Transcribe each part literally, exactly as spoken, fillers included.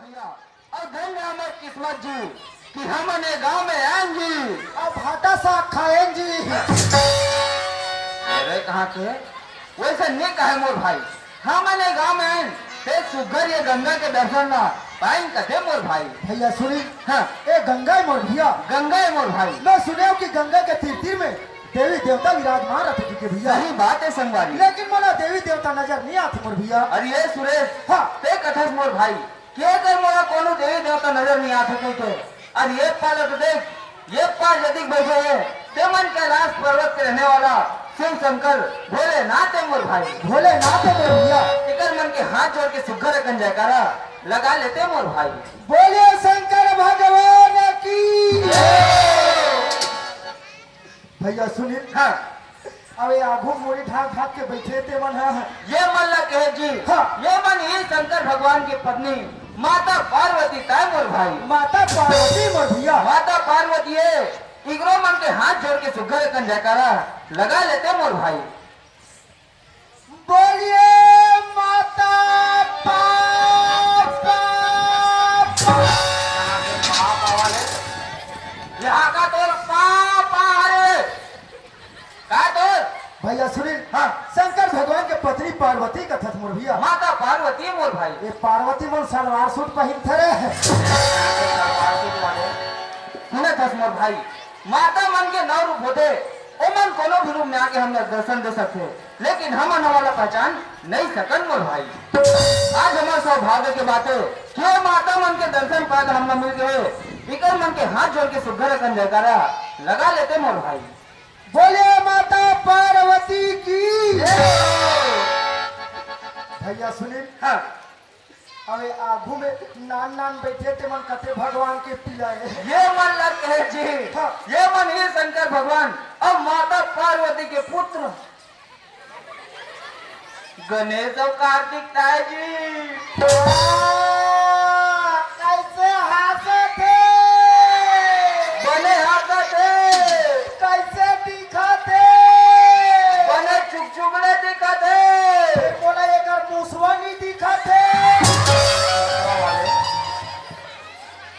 अउ धन्य हमर किस्मत जी कि हमन ए गांव में आएन जी। अउ भाटा साग खाएन जी। अरे कहाँ के? वैसे नहीं कहे मोर भाई, हमन ए गांव में आएन, ते सुग्घर ये गंगा के दर्शन ला पाएन कथे मोर भाई। भैया सुनी, हाँ। ए गंगा है मोर भैया। गंगा है मोर भाई। मैं सुने हूँ कि गंगा के तीर तीर में देवी देवता विराजमान रहते के भैया। सही बात है संगवारी। लेकिन मोला देवी देवता नजर नहीं आते मोर भैया। अरे ये सुरेश, हाँ। ते कथस मोर भाई, के कर मोला कोनो देवी देवता नजर नहीं आते कहिके। अरे ये पार तो देख, ये पार यदि बैठे है, ते मन कैलाश पर्वत के रहने वाला शिव शंकर भोलेनाथ है मोर भाई। भोलेनाथ है मोर भैया। एकर मन के हाथ जोड़ के सुग्घर अकन जयकारा लगा लेते मोर भाई। बोलिए शंकर भगवान की। भैया सुनील। हाँ। अबे आगू मुड़ी ढाक ढाक के बैठे ते मन ह। ये मन ला कहे जी। हाँ। ये मन ही शंकर भगवान की पत्नी माता पार्वती ताय मोर भाई। माता पार्वती मोर भैया। माता पार्वती है, इगरो मन के हाथ जोड़ के सुग्घर अकन जयकारा लगा लेते मोर भाई। बोलिए माता पा, पा, पा। यहाँ का तोर पा, पा हरे। का तोर? भैया सुनील, हाँ। शंकर भगवान के पत्नी पार्वती कथस मोर भैया। माता पार्वती मोर भाई। ये पार्वती मन सलवार सूट पहिनथे रे। सुनत हस मोर भाई, माता मन के नौ रूप होथे, ओमन कोनो भी रूप में आके हमला दर्शन दे सकथे, लेकिन हमन ओला पहचान नहीं सकन मोर भाई। आज हमर सौभाग्य के बात है कि ओ माता मन के दर्शन पाए ला हमला मिल गए। इकर मन के हाथ जोड़ के सुग्घर अकन जयकारा लगा लेते मोर भाई। बोले माता पार्वती की। भैया सुनील, हाँ। अबे आगू में नान नान बैठे ते मन कथे भगवान के पिया ए। ये मन ला कहे जी, हाँ। ये मन ही शंकर भगवान अउ माता पार्वती के पुत्र गणेश अउ कार्तिक ताय जी। वाह, कैसे हंसत हे। बने हंसत हे। कैसे दिखत हे। बने चुकचुकले दिखत हे। फिर मोला एकर मुसवा नहीं दिखत हे।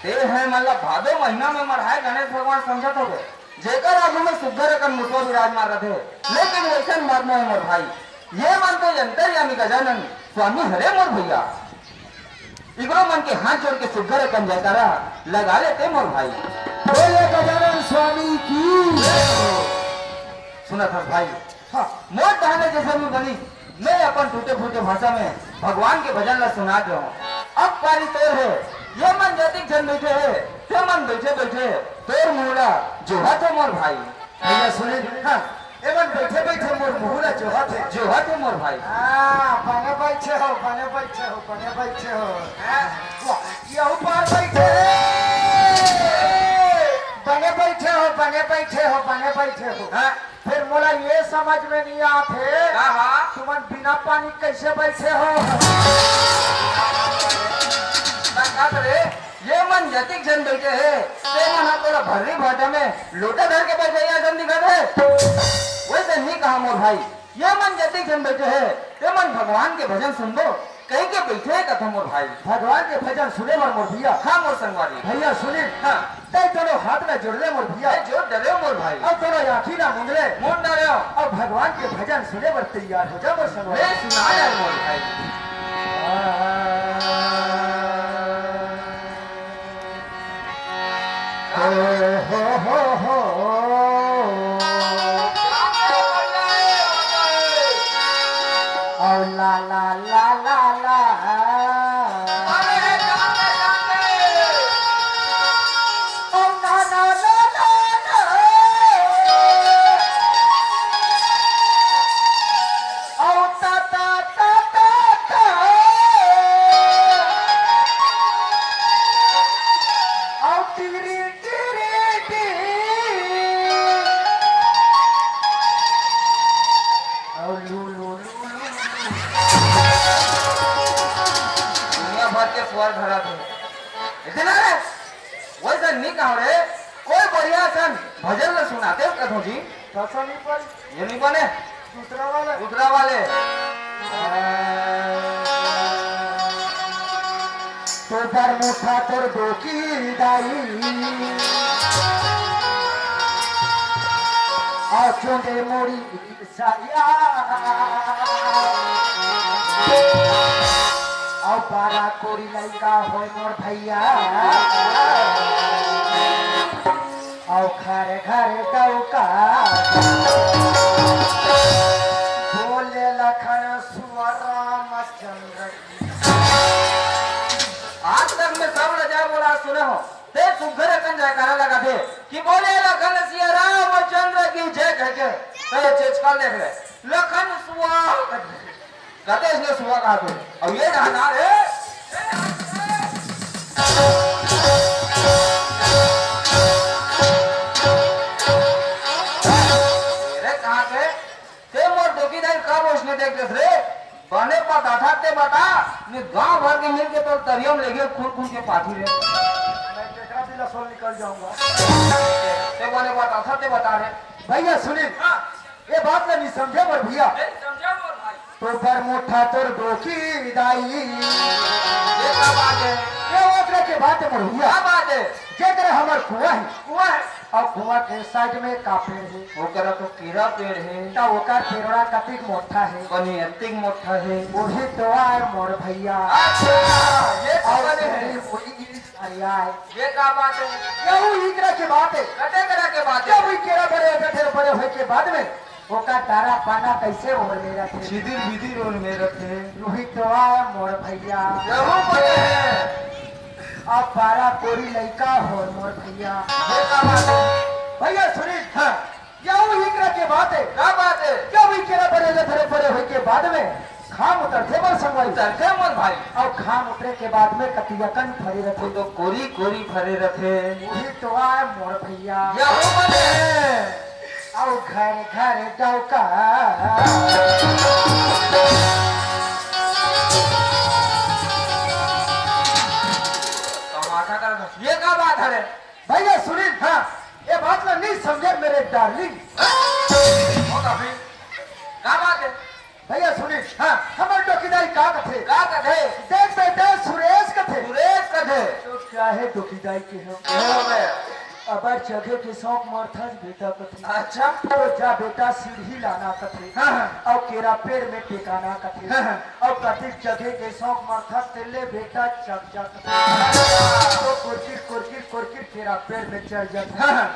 ते है मतलब भादो महीना में मढ़ाए गणेश भगवान समझत होबे, जेकर आगू में सुग्घर अकन मुसवा विराजमान रथे, लेकिन वैसन बात नहीं मोर भाई। ये मन तो अंतर्यामी गजानन स्वामी हरे मोर भैया। इगरो मन के हाथ जोड़ के सुग्घर अकन जयकारा लगा लेते मोर भाई। बोले गजानन स्वामी की। सुनत हस भाई, हाँ। मोर डहन ले जैसे भी बनी, मैं अपन टूटे फूटे भाषा में भगवान के भजन ला सुना दे हूँ। अब पारी तोर है, ये मन जतिक झन बैठे है, ते मन बैठे बैठे तोर मुहूँ ला जोहत हे मोर भाई। भैया सुने, हाँ। ए मन बैठे बैठे मोर मुहूँ ला जोहत हे। जोहत हे मोर भाई। हाँ, बने बैठे हो, बने बैठे हो, बने बैठे हो। हाँ, वाह, यहू पार बैठे हे। बने बैठे हो, बने बैठे हो, बने बैठे हो। हाँ। फिर मोला ये समझ में नहीं आत हे, का हा? तुमन बिना पानी कैसे बैठे हो? मैं कहत रे, ये मन जतिक झन बैठे हे, ते मन ह तोला भर्री भाटा में लोटा धर के बैठे हे, असन दिखत हे। वैसे नहीं कहा मोर भाई, ये मन जतिक झन बैठे हे, ते मन भगवान के भजन सुनबो, कहीं के बैठे हे कथा मोर भाई। भगवान के भजन सुने बर मोर भैया। हाँ मोर संगवारी। भैया सुने। हाँ। तै दोनों हाथ में जोड़ ले मोर भैया। तै जोड़ डरे मोर भाई। अब दोनों आँखी ना मूंद ले। मूंद डाले। अब भगवान के भजन सुने बर तैयार हो जा मोर संगवारी। ले सुना दे मोर भाई। ओ हो हो हो। ओ ला ला ला ला ला। ओ ना ना ना ना ना। औ ता ता ता ता ता। औ टिरी टिरी टी। औ लू लू लू लू लू। दुनिया भर के स्वर धरा थे। इतना रे? वैसा नहीं कहा रे। कोई बढ़िया सन भजन ल सुनाते कथो जी। कसा नहीं पाई? ये नहीं बने। दूसरा वाले। दूसरा वाले। आ, तो दर था तोर डोकी दाई, अउ चुंदे मोरी सरिया, अउ बारा कोरी लइका होय मोर भइया, अउ घर घर डउका बोले लखन सुअर रामचंद्र। आज तक मैं सब ल जय बोला सुने हो, ते सुग्घर अकन जयकारा लगा दे कि बोले लखन सिया रामचंद्र की जय कह के। तो ये चेचकल देख ले, लखन सुआ कहते इसने सुआ कहा तू। अब ये रहना रे। तेरे कहाँ के? ते मोर डोकी दाई कब उसने देख देस रे? बने बताथा ते बता, नहीं गांव भर के मिल के तोर तरिया में लेके खून खून के पाथी रे। मैं तेकरा दिला सोल निकल जाऊंगा। ते बने बताथा ते बता रे। भइया सुनील, हाँ। ये बात ला नहीं समझे मोर भइया। नहीं समझा मोर भाई। तो बर मोठा तोर डोकी दाई। ये का बात है? ये ओकरे के बात है मोर भइया। का बात है? जेकरे हमर कुआं है। कुआं है। अउ कुआं के side में का पेड़ हे? ओकरा तो केरा पेड़ हे। त ओकर पेड़वा कतिक मोठा हे? बने अतिक मोठा हे। ओही तो आय मोर भइया। अच्छा, ये तो अउ बने हे। पूरी पूरी इस अरे आय। ये का बात हे? यहू इकरा के बात हे। कते करा के बात हे? जब ई केरा बड़े होथे, बड़े होय के बाद में ओकर डारा पाना कइसे ओर में रथे? छिदिर बिदिर ओर में रथे। ओही तो आय मोर भइया। यहू बने हे। अब बारा कोरी लइका होय मोर भइया। ये का बात हे? भइया सुनील, हाँ। यहू इकरा के बात हे। का बात हे? जब ई केरा बड़े होथे, बड़े होय के बाद में घाम उतरथे मोर संगवारी। उतरथे मोर भाई। अउ घाम उतरे के बाद में कतियकन फरे रथे। वो तो कोरी कोरी फरे रथे। ओही तो आय मोर भइया। यहू बने हे। अउ घर घर डउका। तमाशा कर, ये का बात हे रे? भइया सुनील, हाँ। ये बात ला नहीं समझे मेरे darling। हो तो फिर, का बात हे? भइया सुनील, हाँ। हमर डोकी दाई का कथे? का कथे? देख बेटा सुरेश कथे। सुरेश कथे। तो का हे डोकी दाई के हम? हो बे। अबर चघे के शौक मरथस बेटा कथे। अच्छा। तो जा बेटा सीढ़ी लाना कथे। हाँ, हाँ। अउ केरा पेड़ में टेकाना कथे। हाँ, हाँ। अउ कतिक चघे के शौक मरथस ते ले बेटा चघ जा कथे। तो कोरकिर कोरकिर कोरकिर केरा पेड़ में चढ़ जाथे। हाँ, हाँ।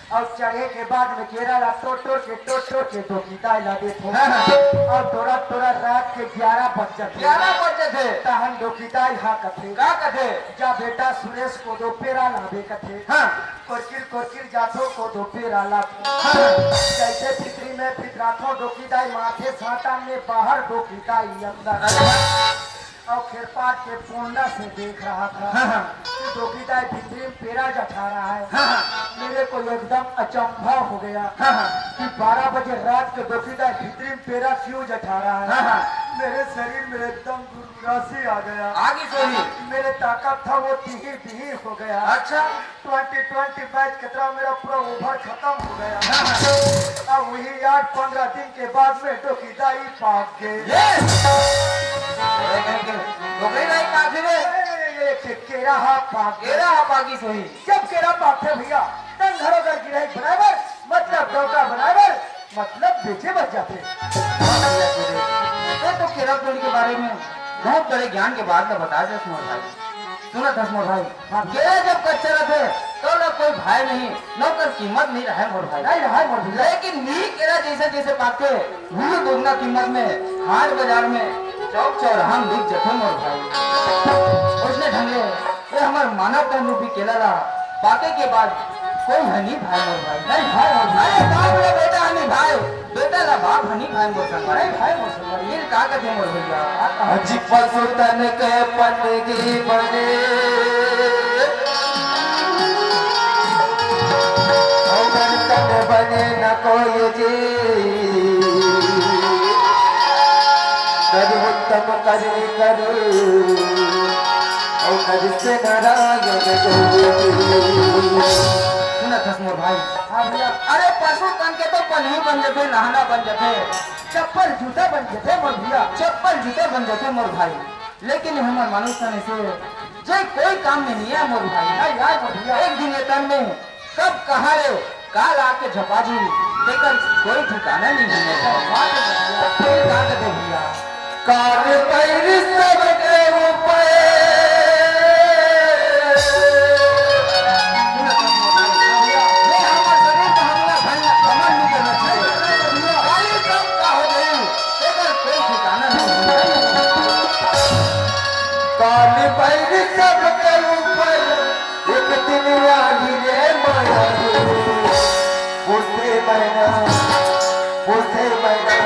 अउ चढ़े के बाद में केरा ला टोर टोर के, टोर टोर के डोकी दाई ला देथे। हाँ, हाँ। अउ टोरा टोरा रात के ग्यारह बज जाथे। ग्यारह बज जाथे। तहन डोकी दाई हा कथे। का कथे? जा बेटा सुरेश कोदो पेरा लाबे कथे। हाँ। कोरकिर कोरकिर जाथो कोदो पेरा लाथो। हाँ। जइसे भीतरी में भीतराथो डोकी दाई माथे सांटा में बाहर डोकी दाई अंदर। अच्छा। अउ खेरपाट के पोंदा से देख रहा था हाँ, हाँ। कि डोकी दाई भीतरी में पेरा जठा रहा है। हाँ, हाँ। मेरे को एकदम अचंभा हो गया हाँ, हाँ। कि बारह बजे रात के डोकी दाई भीतरी में पेरा क्यों जठा रहा है। हाँ, हाँ। मेरे शरीर में एकदम गुरगुरासी आ गया। आगी सोही। मेरे ताकत था वो तिही बिही हो गया। अच्छा। ट्वेंटी ट्वेंटी मैच खतरा मेरा पूरा ओवर खत्म हो गया। हाँ, हाँ। अब वही आठ पंद्रह दिन के बाद में डोकी दाई पाक गए। ये! अरे कहीं के, डोकी दाई पाक गए? अरे, ये के-, केरा हा पाक गए। केरा हा पाकी सोही। जब केरा पाकथे भइया, तब घरों घर गिरही बनाए बर, मतलब डौका बनाए बर, मतलब बेचे बर जाथे। ये तो केरा पेड़ के बारे में बहुत बड़े ज्ञान के बात ला बता दे मोर भाई। सुनत हस मोर भाई, हाँ। केरा जब कच्चा रथे, तो ना कोई भाई नहीं, ना ओकर कीमत नहीं रहे मोर भाई। नहीं रहे मोर भाई। लेकिन नी केरा जैसे जैसे पाकथे, वही दोगुना कीमत में हाट बाजार में, चौक चौराहा में बिक जथे मोर भाई। उसने ढंग ले ये हमर मानव तन रूपी केला ला पाके के बाद कोई ह नी भाई मोर भाई। नहीं भाई मोर भाई। अरे बाप रे बेटा ह नी भाई, बेटा ला बाप ह नी भाई मोर संग। नहीं भाई मोर संग। ये का कथे मोर भैया? अजी पशु तन के पनगी बने, और तन बने न कोई जी। करि उत्तम करि करि, और करि से नारायण गुरु। सुनत हस मोर भाई। हाँ भैया। अरे पशु तन के तो पनही बन जथे, नहाना बन जथे। चप्पल जूता बन जथे मोर भैया। चप्पल जूता बन जथे मोर भाई। लेकिन हमर मनुष्य तन से कोई, कोई काम में नहीं है मोर भाई। नहीं यार, बढ़िया। एक दिन ये तन में कब कहाँ रे काल आके झपा जी, तेकर कोई ठिकाना नहीं है। फिर का कर दे भैया? काल पैर सबके ऊपर। ये हमार शरीर का हमला भंग, घमंड नहीं करना चाहिए। काली कब का हो गई, तेकर कोई ठिकाना नहीं है। काल पैर सबके ऊपर एक दिन आही रे माया रे। पोसे मैना, पोसे मैना,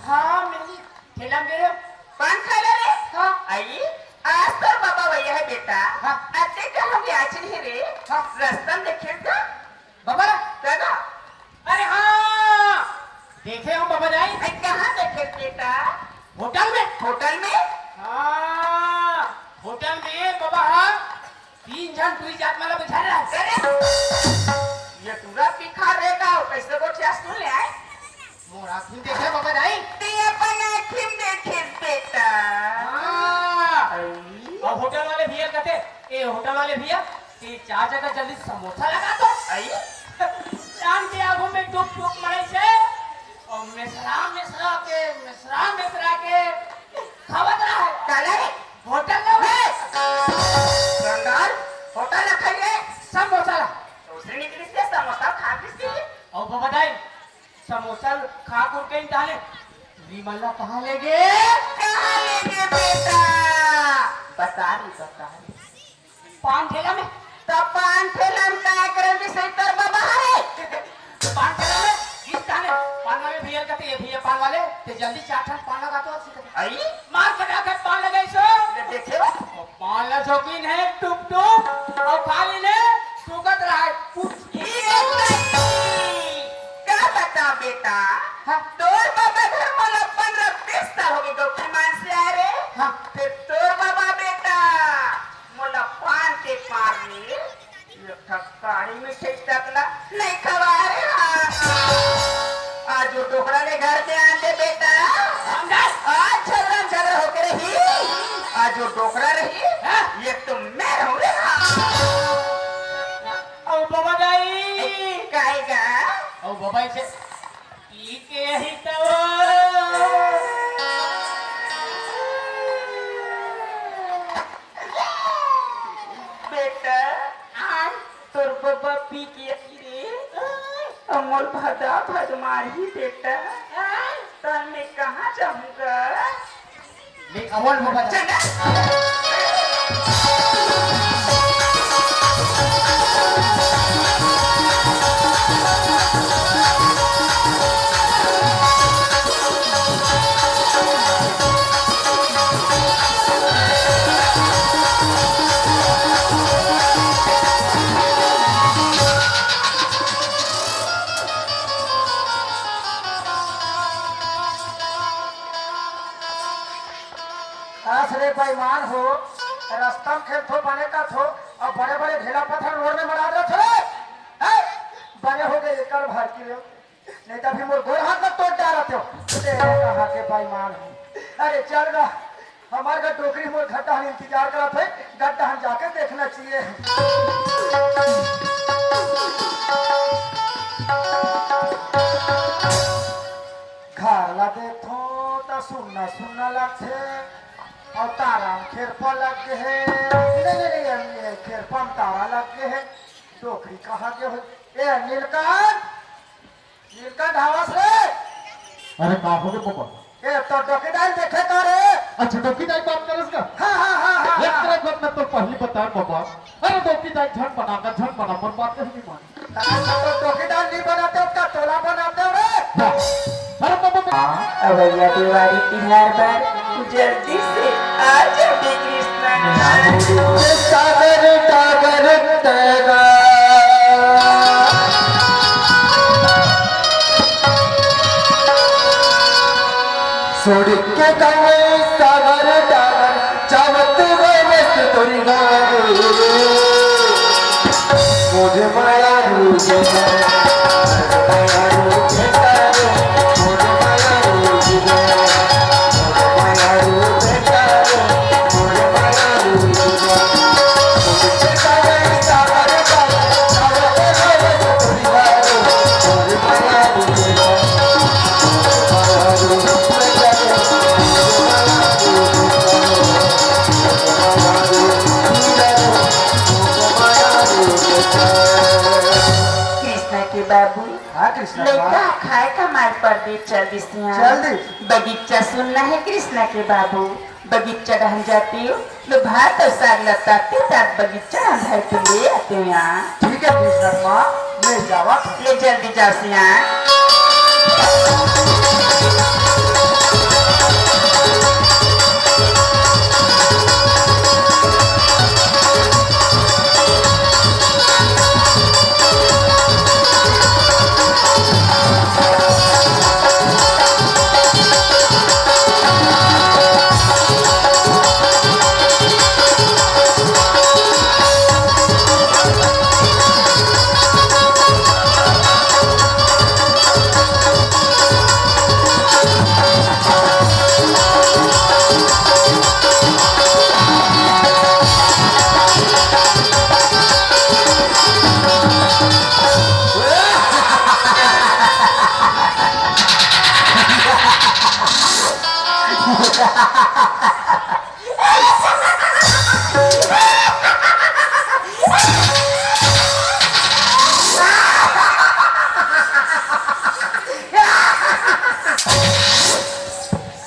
हाँ, मिली। ठेला में गिरे। पान खाला रे? हाँ। आई, आज तोर बाबा भैया है बेटा। हाँ। अते कल हम आचिन ही रे। हाँ। रस्ता में देखे का? बाबा? दादा। अरे हाँ, देखे हम बाबा जाई। आई, कहाँ देखे बेटा? होटल में। होटल में? हाँ, होटल में बाबा, हाँ, तीन झन टूरी जात वाला बैठा रहा। अरे। ये टूरा पिखार रे का, कइसे गोठियास तू ले आय? मोर आँखी म देखे बबा दाई। ते अपन आँखी म देखे बेटा। हाँ। अई। अउ होटल वाले भइया कथे, ए होटल वाले भइया, ए चार जगह जल्दी समोसा लगा तो। अई। चांद के आगू में टुक टुक मड़ई से, अउ मेसरा मेसरा के, मेसरा मेसरा के खावत रहा है। काले? होटल में ए! गंगार, होटल में खाइए। समोसा ला। तो उसे निकली से समोसा खा किसके? अउ बबा दाई, समोसा खा कुर कहीं डाले। विमला कहाँ ले गे? कहाँ ले गे बेटा? बता रही, बता रही। पान ठेला में। तो पान ठेला में का करे भी सही तर बाबा है। पान ठेला में, इस डाले। पान वाले भइया कहते, "ये भइया पान वाले, ते जल्दी चार ठन पान लगा तो।" अई? मार फटाफट पान लगे सो। ये देखे हो? अउ पान ला झोंकिन हे, टुक टुक, अउ खा लीन हे, टुकत रहा है। कुछ ये बताई, का बता बेटा? हाँ। तोर बाबा घर मोला पंद्रह बीस साल हो गए, गौतम मान से आ रे। हाँ। फिर तोर बाबा बेटा, मोला पान के पार में एक ठक काड़ी मिठाई तक ला नहीं खवा रे। हाँ। आज वो डोकरा ले घर में आन दे बेटा। आज झगड़ा झगड़ा होके रही। आज वो डोकरा रही, हाँ। ये तो मैं रहूं रे। हाँ। अउ बबा दाई। ए, काहे गा? अउ बबा इसे पी के ही तो। बेटा, आय। तोर बबा पी के ही रे। अउ मोर भदा भद मारही बेटा। आय। त मैं कहाँ जाहूँ गा? ले, अवल बबा। चल। अस रे बेईमान हो, रस्ता म खेलथो, बने करथो, अउ बड़े-बड़े ढेला पत्थर रोड में मड़ा देथो रे। हैं? बने हो गे एकर भर के, नहीं त अभी मोर गोड़ हाथ ल तोड़ डारत हो। तेरे कहाँ के बेईमान हो। अरे चल गा, हमर घर डोकरी मोर घर डहन इंतजार करत हे, घर डहन जाके देखना चाहिए। घर ला देखो त सुन्ना सुन्ना लगथे, अउ तारा म खेरपा लग गे हे। नहीं, नहीं, नहीं, ये खेरपा म तारा लग गे हे। डोकरी कहाँ गे हो? ए नीलकंठ, नीलकंठ, हवस रे? अरे का हो गे पापा? ए, तो डोकी दाई देखे का रे? अच्छा, डोकी दाई बात करस का? हाँ, हाँ, हाँ, हाँ, एक हाँ। तरफ बात मैं तो पहली बताया पापा। अरे डोकी दाई झन बना का, झन बना, पर बात नहीं मान। अच्छा, तो डोकी दाई नहीं बनाते हो, का तोला बनाते हो रे? हाँ। अरे पापा, हाँ, अवैया देवारी तिहार बर जल्दी से आ जाबे कृष्णा। सागर टागर तैगा। छोड़ के गए सागर टागर, जावत गए से तोरी गावे। मोर माया रूप है, माया रूप है, मोर माया रूप है। कृष्णा के बाबू, हाँ, कृष्णा लइका बा। खाए कमाए परदेस चल दिस। चल दिस। बगीचा सुन्ना हे कृष्णा के बाबू, बगीचा डहन जातेव, मैं भात अउ साग ला ताकतेव, त बगीचा डहन धर के ले आतेव। ठीक हे कृष्णा के माँ, मैं जावत हँव। ले जल्दी जा सियान।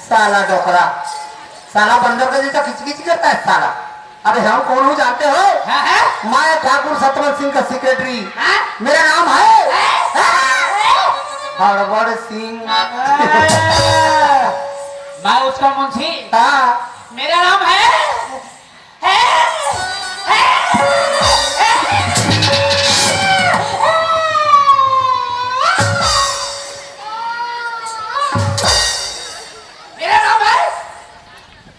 साला डोकरा, साला बंदर का जैसा किचकिच करता है साला। अरे हम कौन हूँ जानते हो? हाँ, हाँ। मैं ठाकुर सतवंत सिंह का सेक्रेटरी। हाँ? मेरा नाम है हाँ? हड़बड़ सिंह। हाँ। मैं उसका मुंशी। हाँ। मेरा नाम है, है, है, मेरा नाम है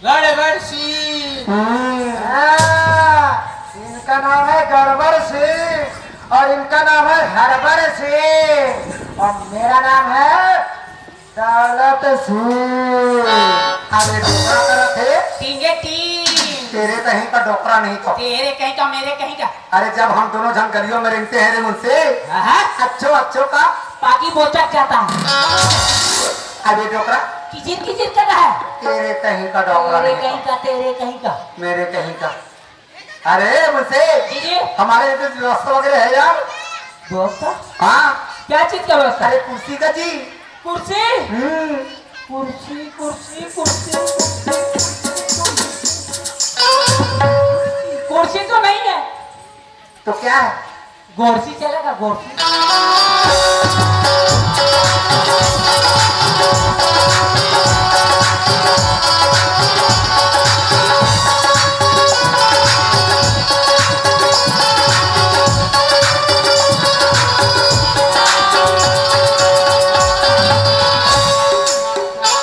गड़बड़ सिंह। हम्म। हाँ, इनका नाम है गड़बड़ सिंह और इनका नाम है हड़बड़ सिंह और मेरा नाम है दौलत सिंह। अरे डोकरा करत हे। टींगे टींग। तेरे कहीं का डोकरा नहीं तो। तेरे कहीं का, मेरे कहीं का। अरे जब हम दोनों झन गलियों में रेंगते हैं रे मुंशी। हाँ, हाँ। अच्छो, अच्छो का। पाकी बोचक जाता है। अरे डोकरा। किचिर किचिर कर रहा है। तेरे कहीं का डोकरा तेरे नहीं कहीं तो। का, तेरे कहीं का। मेरे कहीं का। अरे मुंशी, जी, जी। हमारे यहाँ कुछ व्यवस्था वगैरह है यार? व्यवस्था? हाँ। क्या चीज का व्यवस्था? अरे कुर्सी का जी। कुर्सी? हम्म। कुर्सी, कुर्सी, कुर्सी। कुर्सी तो नहीं है। तो क्या है? गोरसी चलेगा, गोरसी।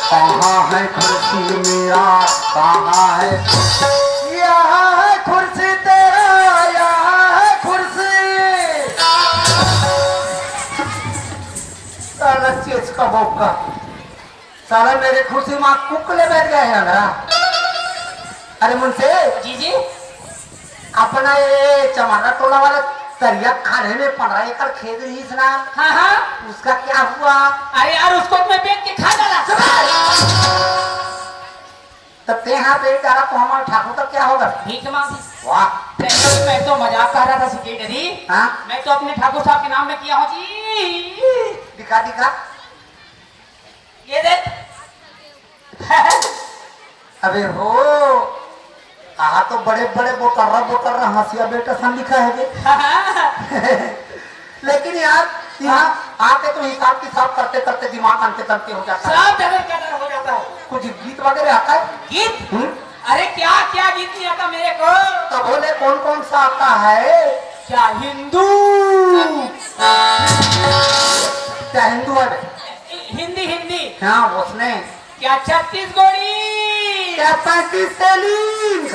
कहाँ है कुर्सी मेरा, कहाँ है? यहाँ है कुर्सी तेरा, यहाँ है कुर्सी। साला चेच का बोका। साला मेरे कुर्सी मा कुकुर ले बैठ गए हे अंदरा। अरे मुंशी। जी, जी। अपना ये चमारा टोला वाला तरिया खाने में पन्द्रह एकड़ खेत रहीस ना। हाँ, हाँ। उसका क्या हुआ? अरे यार, उसको तो मैं बेच के खा डाला। तो ते यहाँ बेच डाला तो हमारा ठाकुर का क्या होगा? भीख मांगी। वाह। मैं तो, मैं तो मजाक कर रहा था सेक्रेटरी। हाँ? मैं तो अपने ठाकुर साहब के नाम में किया हूँ जी। दिखा, दिखा। ये देख। अबे हो, कहा तो बड़े बड़े बोतर्रा बोतर्रा हंसिया बेटा सन लिखा है बे। लेकिन यार, यहाँ आके तो हिसाब किताब करते करते दिमाग अंते तंते हो जाता है। सब जगह का डर हो जाता है। कुछ गीत वगैरह आता है? गीत? हम्म? अरे क्या क्या गीत नहीं आता मेरे को। तो बोले कौन कौन सा आता है? क्या हिंदू? क्या हिंदू है बे? हिंदी, हिंदी। हाँ, उसने। क्या छत्तीसगढ़ी? क्या पैंतीस तेलिंग?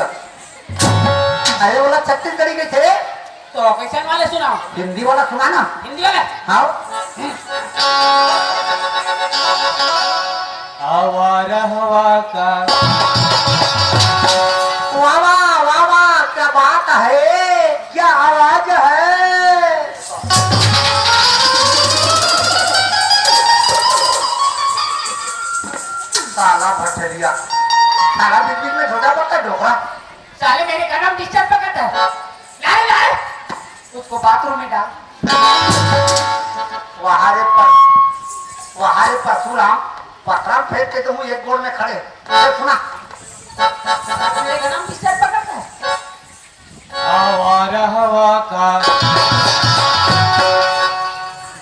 अरे बोला छत्तीसगढ़ी के थे। तो कैसन वाले सुनाओ? हिंदी वाला सुना ना। हिंदी वाला? हाँ। आवा रहवा का। वाह, वाह, वाह, वाह, क्या बात है, क्या आवाज है। साला भठरिया, साला बीच बीच में झोटा बोलता है, डोकरा। साले मेरे कान में डिस्टर्ब करता है। लाए, लाए, उसको बाथरूम में डाल। वहां रे पर, वहां रे परशुराम, पथरा फेंक के तो हूँ एक गोड़ में खड़े। अरे सुना। मेरे कान में डिस्टर्ब करता है। आवा रहवा का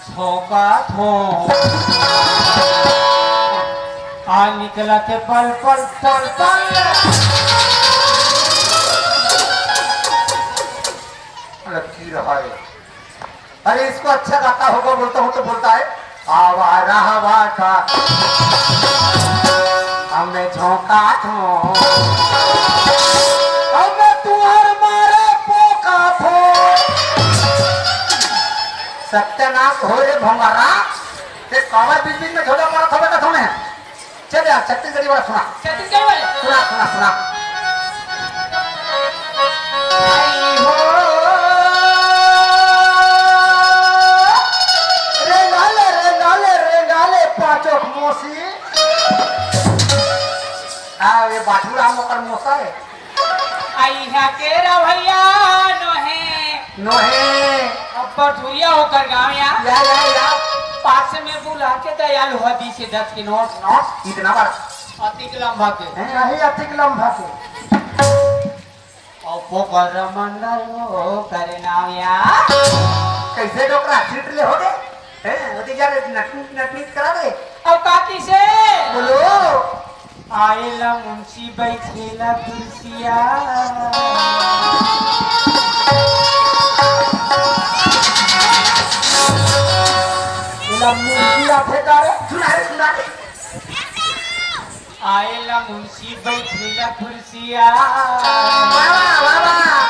झोंका थो। आ निकलत पल पल पल पल। लड़की रहा है। अरे इसको अच्छा गाता होगा बोलता हूँ तो बोलता है। आवा रहवा का हमें झोंका थो। हमें तुहर मारे पोका थो। सत्यानाश हो रे भंगारा। ते कावर बीच बीच में झोला मारा था बेटा तूने। चल यार, छत्तीसगढ़ी वाला सुना। छत्तीसगढ़ी वाले? सुना, सुना, सुना। आई हो। रे नाले, रे नाले, रे नाले, पाँचों मौसी। हाँ, ये बात का है? अइहा के रवैया नोहे। नोहे। अब्बड़ दूरिया ओकर गाँव या। या, या, या। पास में बुला के दयालु ह दीस हे दस के नोट। नोट? इतना बड़ा? अतिक लंबा के। हैं? नहीं, अतिक लंबा के। अउ पोकर मंडल ओकर नाम या। कैसे डोकरा सीट ले हो गए? हैं? ओती जा रे, नटनीत, नटनीत करा दे। अउ का किसे? बोलो। आएला मुंशी बैठेला कुर्सिया। एला मुंशी आथे का रे? सुना रे, सुना रे। आएला मुंशी बैठेला कुर्सिया। वाह, वाह, वाह, वाह।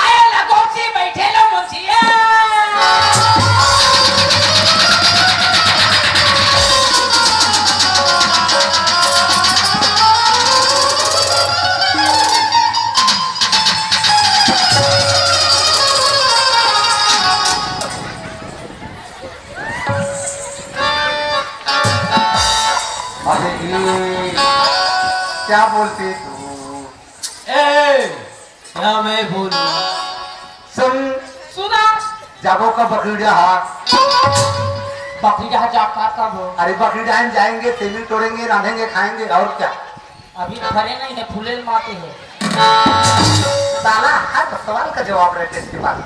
आएला कुर्सी बैठेला मुंशिया। अरे ये क्या बोलते तू? ए, क्या मैं बोलूं? सुन। सुना। जाबो का बकरीडहा? बकरीडहा जा का करबो? अरे बकरीडहा में जाएंगे, सेमी तोड़ेंगे, रांधेंगे, खाएंगे, और क्या? अभी फरे नहीं है, फूले माते है। साला हर सवाल का जवाब रहते इसके पास।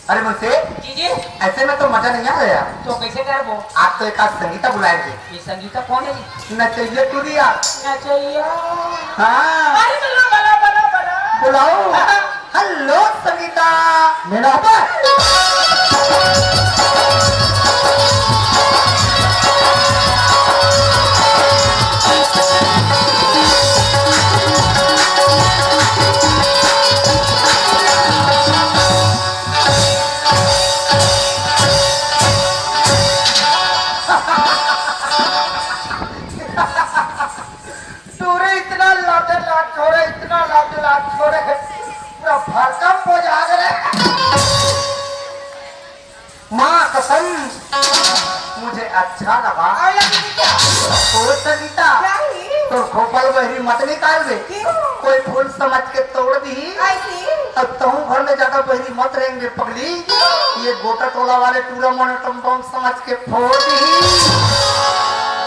अरे मुंशी, जी, जी। ऐसे में तो मजा नहीं आ रहा यार। तो कैसे करबो? आज तो एक आध संगीता बुलाएंगे। ये संगीता कौन है? नचैया टूरी यार। नचैया। हाँ। अरे बला, बला, बला, बला। बुलाओ। हाँ। हेलो संगीता, मेरा बा- टूरी इतना लाते लात छोड़े, इतना लाते लात छोड़े, पूरा भरकम बोझा गए। माँ कसम, मुझे अच्छा लगा। और लगी क्या? ओ सविता, क्या हुई? तो खोपल बहरी मत निकाल दे। क्यों? कोई फूल समझ के तोड़ दी। ऐसी? अब तहूँ घर में ज्यादा बहरी मत रहेंगे पगली। ये गोटा टोला वाले टूरा मोने टमटम समझ के फोड़ दी।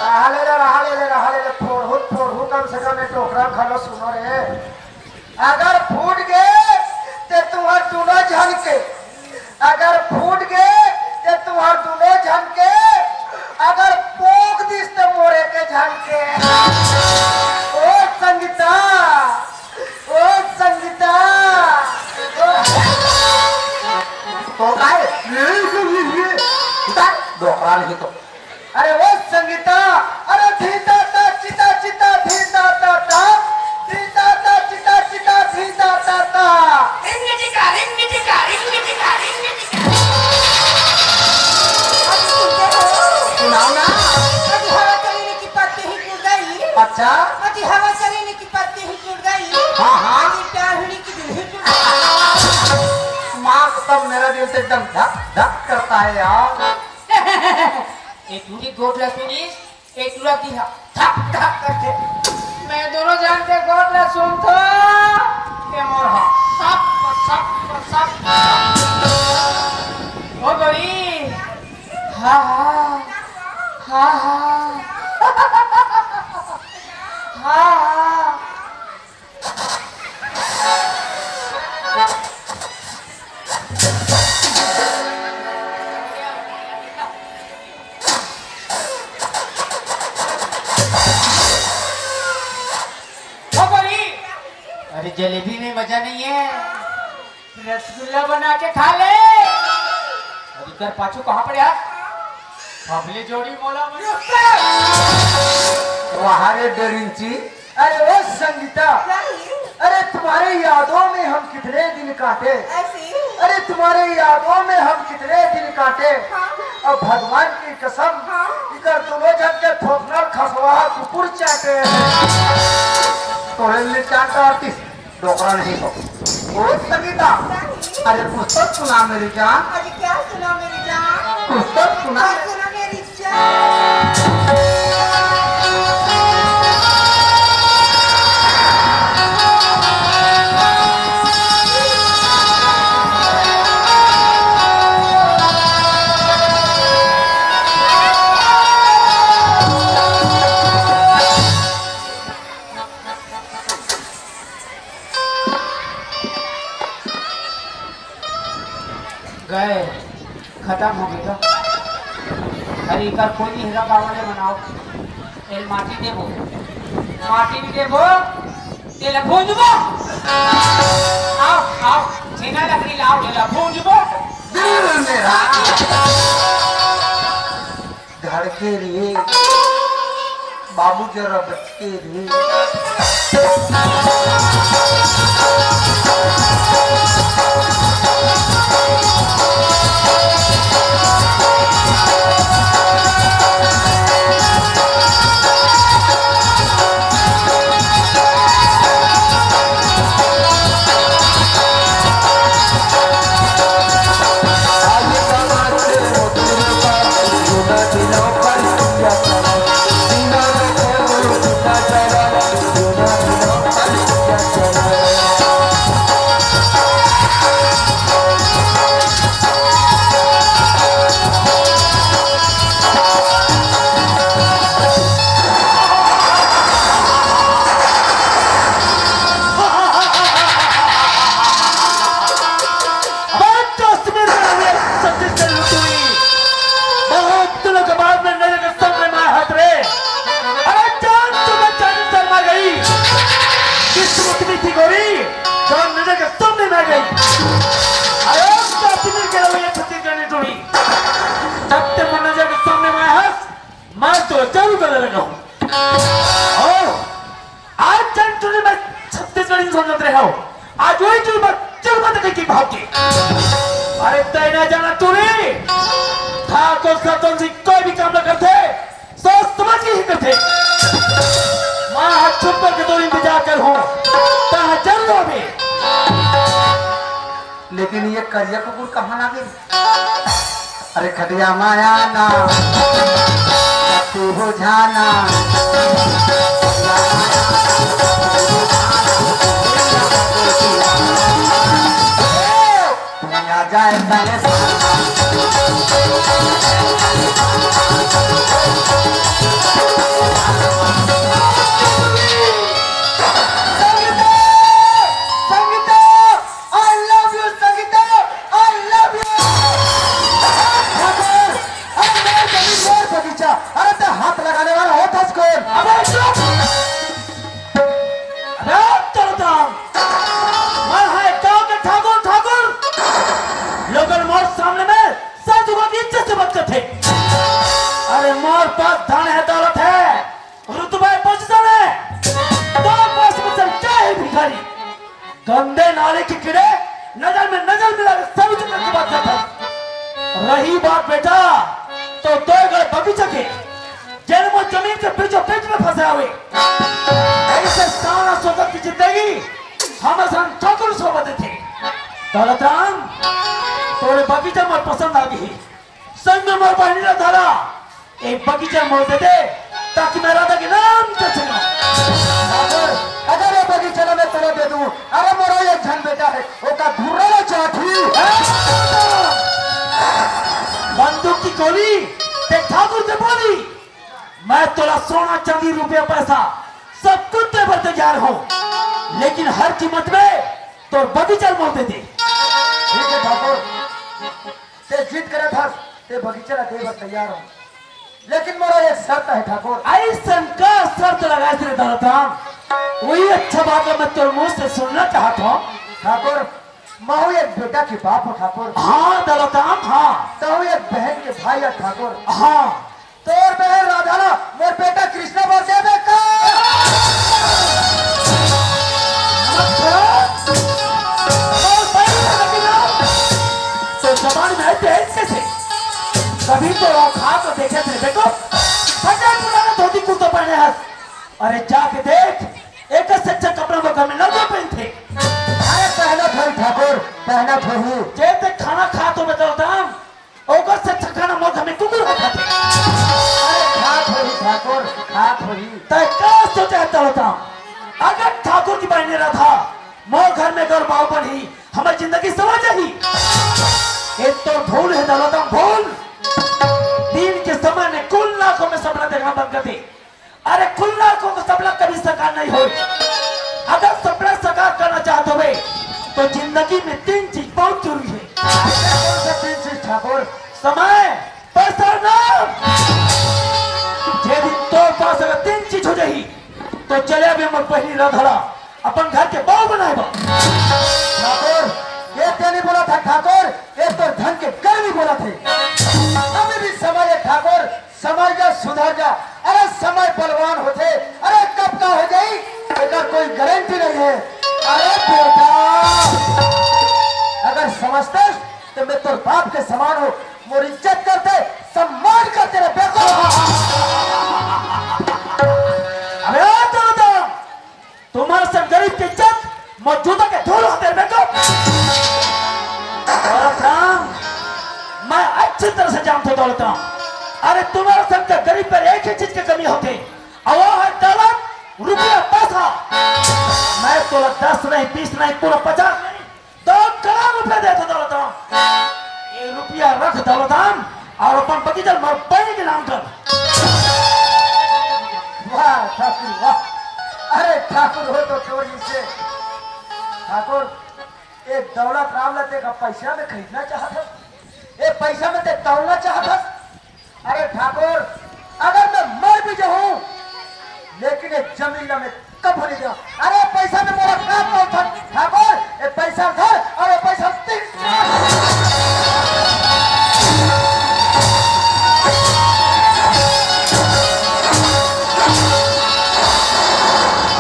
रहा ले ले, रहा ले ले, रहा ले ले, फोड़हू, फोड़हू, कम से कम ये डोकरा घलो सुनो रे। अगर फूट गे, ते तुम्हर दुनो झन के, अगर फूट गे, ते तुम्हर दुनो झन के, अगर पोंक दिस, ते मोरे के झन के। ओ संगीता, ओ संगीता, ओ तो काय? उतार, डोकरा नहीं तो। अरे वो संगीता, अरे धीता ता चिता चिता धीता ता ता, धीता ता चिता चिता धीता ता ता। रिंग चिका, रिंग चिका, रिंग चिका, रिंग चिका। अजी सुनते हो? सुनाओ ना। अजी हवा चली ने की पत्ती ही टूट गई। अच्छा। अजी हवा चली ने की पत्ती ही टूट गई। हाँ, हाँ। अजी प्यार हुई की दिल ही टूट गई। माँ कसम, मेरा दिल तो एकदम धक धक करता है यार। ए टूरी गोठ ला सुनिस, ए टूरा की हा धक धक करथे। मैं दोनों झन के गोठ ला सुनथों, ए मोर हा सप सप सप। ओ गोरी, हा हा, हा हा, हा हा। ओ गोरी, अरे जलेबी में मजा नहीं है, रसगुल्ला बना के खा ले। अरे कर पाछू कहाँ पड़े हाथ? अबले जोड़ी मोला मन। वाह रे डेरिंची। अरे ओ संगीता, क्या है? अरे तुम्हारे यादों में हम कितने दिन काटे। ऐसे ही? अरे तुम्हारे यादों में हम कितने दिन काटे। हाँ। अब भगवान की कसम, हाँ। इकर दोनों झन के थोथना खसवा कुकुर चाटे। तोरे लिए चाट आर्टिस्ट। डोकरा नहीं हो। ओ संगीता, अरे कुछ तो सुना मेरी जान। अरे क्या सुना मेरी जान? कुछ तो सुना। क्या सुना मेरी जान? गए, खतम हो गे। अरे, एकर कोई नहीं हेरा, बाबा ले बनाओ। एल माटी देबो, माटी भी देबो, तेला भूंजबो। आओ, आओ, छेना लकड़ी लाओ, तेला भूंजबो। दिल मेरा धड़के रे, बाबू जरा बच के रे। अबे कश्मीर में रहे छत्तीसगढ़ लुटुई। बहुत दिनों के बाद में नजर के सामने में हाथ रे। अरे जान तो मैं जान शर्मा गई। किस्मत भी थी गोरी, जान नजर के सामने में आ गई। अरे कश्मीर के रवैया छत्तीसगढ़ ने टूटी। जब ते मैं नजर के सामने में आया हस, मैं तो जरूर गले लगा हूँ। और आज जन टूरी मैं छत्तीसगढ़ी समझत रहे हो, आज वही टूरी मैं जरूर बता की भाव की। अरे तय ना जाना टूरी, ठाकुर सरपंच जी कोई भी काम ना करते, सोच समझ के ही करते। मैं हाथ छुप करके तो इंतजार कर हूँ, तहाँ जरूर अभी। लेकिन ये करिया कुकुर कहाँ लागे? अरे खटिया माया ना, तू हो जाना। दुनिया जाए सारे Sangeeta, Sangeeta, I love you, Sangeeta, I love you। अरे मेरा जमीन, मेरा बगीचा, अरे तो हाथ लगाने वाला होता कौन? अबे चुप। अबे चलो तो। मैं है गांव के ठाकुर, ठाकुर। लोगन मोर सामने में सर झुका के इज्जत से बात करते। अरे मोर पास धन है, दौलत है, रुतबा है, पोजीशन है। तो पास में चल क्या है भिखारी? गंदे नाले के कीड़े, नजर में नजर मिला के सब इज्जत की बात करता। रही बात बेटा, तो दो एकड़ बगीचा के, जेन मोर जमीन के बीचों बीच में फंसे हुए। ऐसे सारा सोचत की जिंदगी हम असन ठाकुर सोबत थे। दौलतराम, तोरे बगीचा मोर पसंद आ गई। संग में मोर बहिनी ला धरा, एक बगीचा मोर दे दे, ताकि मैं राधा के नाम से सुना। अगर, अगर ये बगीचा ला मैं तोला दे दूं, अरे मोरो एक झन बेटा है, ओका धुर्रा ला चाठी। बंदूक की गोली, ते ठाकुर से बोली, मैं तोला सोना, चांदी, रुपया, पैसा सब कुछ दे बर तैयार हूँ, लेकिन हर कीमत में तोर बगीचा मोर दे दे। ठीक है ठाकुर, ते जिद करत हस, ते बगीचा ला दे बर तैयार हूँ, लेकिन मोरा एक शर्त है ठाकुर। ऐसन का शर्त लगाए रे दौलतराम? वही अच्छा बात है, मैं तोर मुंह से सुनना चाहत हूँ। ठाकुर, महू एक बेटा के बाप हो ठाकुर। हाँ दौलतराम, हाँ। तहू एक बहन के भाई है ठाकुर। हाँ। तोर बहन राधा ला मोर बेटा कृष्णा बर देबे का? अच्छा? तोर बहन राधा के नाम? तो जबान में तेज कैसे? कभी तो औकात तो देखे थे बेटो। फटे पुराना धोती कुर्ता पहने हस। अरे जाके देख, एक से अच्छा कपड़ा वो घर में ना दो पहनते। अरे पहनत होही ठाकुर, पहनत होही। जे ते खाना खात हो बता दाम, ओकर से अच्छा खाना मोर घर में कुकुर ह खाथे। अरे खात होही ठाकुर, खात होही। तय का सोचे है दौलतराम? अगर ठाकुर की बहिनी राधा मोर घर में अगर बहू बनही, हमर जिंदगी सवर जाही। ए तो भूल है दौलतराम, भूल। दिन के समय में कुल आंखों में सपना देखना बंद कर दे। अरे कुल आंखों का सपना कभी साकार नहीं होय। अगर सपना साकार करना चाहते हो तो जिंदगी में तीन चीज बहुत जरूरी है। ऐसे कौन से ठाकुर, समय, पैसा, नाम। जे दिन तोर पास अगर तीन चीज हो जाही, तो चले अभी हमर बहिनी राधा ला अपन घर के बहू बनाए बर। ठाकुर, ये ते नहीं बोला था ठाकुर, ये तो धन के गर्मी बोला थे। अभी भी समय है ठाकुर, समझ जा, सुधर जा। अरे समय बलवान होथे, अरे कब का हो जाई, एकर कोई गारंटी नहीं है। अरे बेटा, अगर समझते तो मैं तोर बाप के समान हूँ, मोर इज्जत करते, सम्मान करते रे बेटा। अबे ओ दौलतराम, तुम्हारे सन गरीब के इज्जत मोर जूता के धूल होथे रे बेटा। दौलतराम, मैं अच्छी तरह से जानता हूँ दौलतराम। अरे तुम्हारे सन का गरीब पर एक ही चीज की कमी होती, और वो है दौलत, रुपया, पैसा। मैं तोला दस नहीं, बीस नहीं, पूरा पचास नहीं, दो करोड़ रुपया देथों दौलतराम। ये रुपया रख दौलतराम, और अपन बगीचा मोर बहिनी के नाम कर। वाह ठाकुर वाह। अरे ठाकुर हो तो छोड़ इसे। ठाकुर, ये दौलतराम ला ते का पैसा में खरीदना चाहत हस? ये पैसा में ते तौलना चाहत हस? अरे ठाकुर, अगर मैं मर भी जाऊं, लेकिन ये जमीन ला मैं कभू नहीं देवां। अरे पैसा में मोला का पावत हस ठाकुर? ये पैसा धर और ये पैसा तीन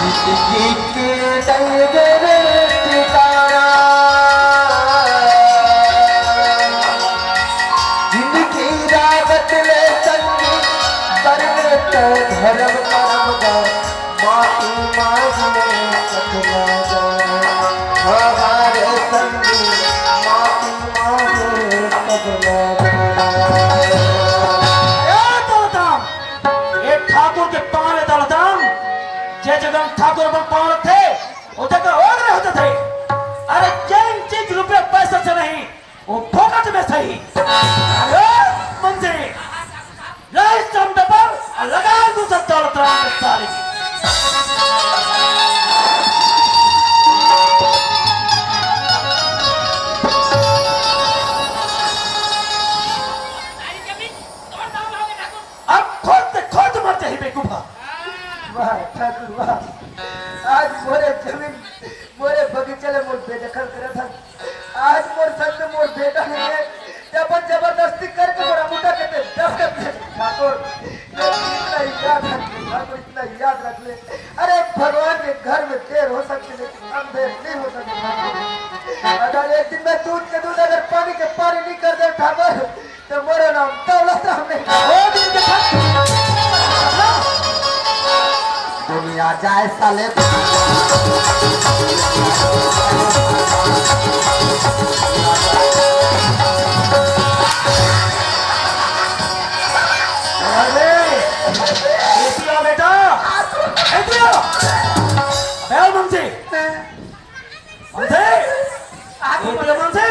जिंदगी के डंगर टिकारा, जिंदगी रावत ले संगी, बरवे तो धर्म करम गा, माटी मांगने सपना गा, हमारे संगी, माटी मांगने सपना गा। ए दौलतराम, ए ठाकुर के पाँव ले दौलतराम, जे जगह ठाकुर अपन पाँव रखथे, ओ जगह ओगरे हो जाथे। अरे जेन चीज रुपया पैसा से नहीं, वो फोकट में सही। अरे मंत्री, ला इस चमड़े पर और लगा दूसर दौलतराम के साले की। अब खुद खुद मर जाही बेवकूफा। वाह ठाकुर वाह, आज मोरे जमीन, मोरे बगीचा ले मोर बेदखल करत हस। आज मोर संग में मोर बेटा नहीं है, ते अपन जबरदस्ती करके मोर अमूटा के ते दस्तखत दे। ठाकुर, ये दिन ला याद रख ले, ठाकुर, इतना याद रख ले। अरे भगवान के घर में देर हो सकती है, लेकिन अंधेर नहीं हो सकती ठाकुर। अगर एक दिन मैं दूध के दूध, अगर पानी के पानी नहीं कर दे ठाकुर, तो मोरो नाम दौलतराम नहीं। ओ दिन के बाद दुनिया जाए साले। अरे, ए दिया बेटा, ए दिया। अबे ओ मुंशी, मुंशी, ए दिया मुंशी।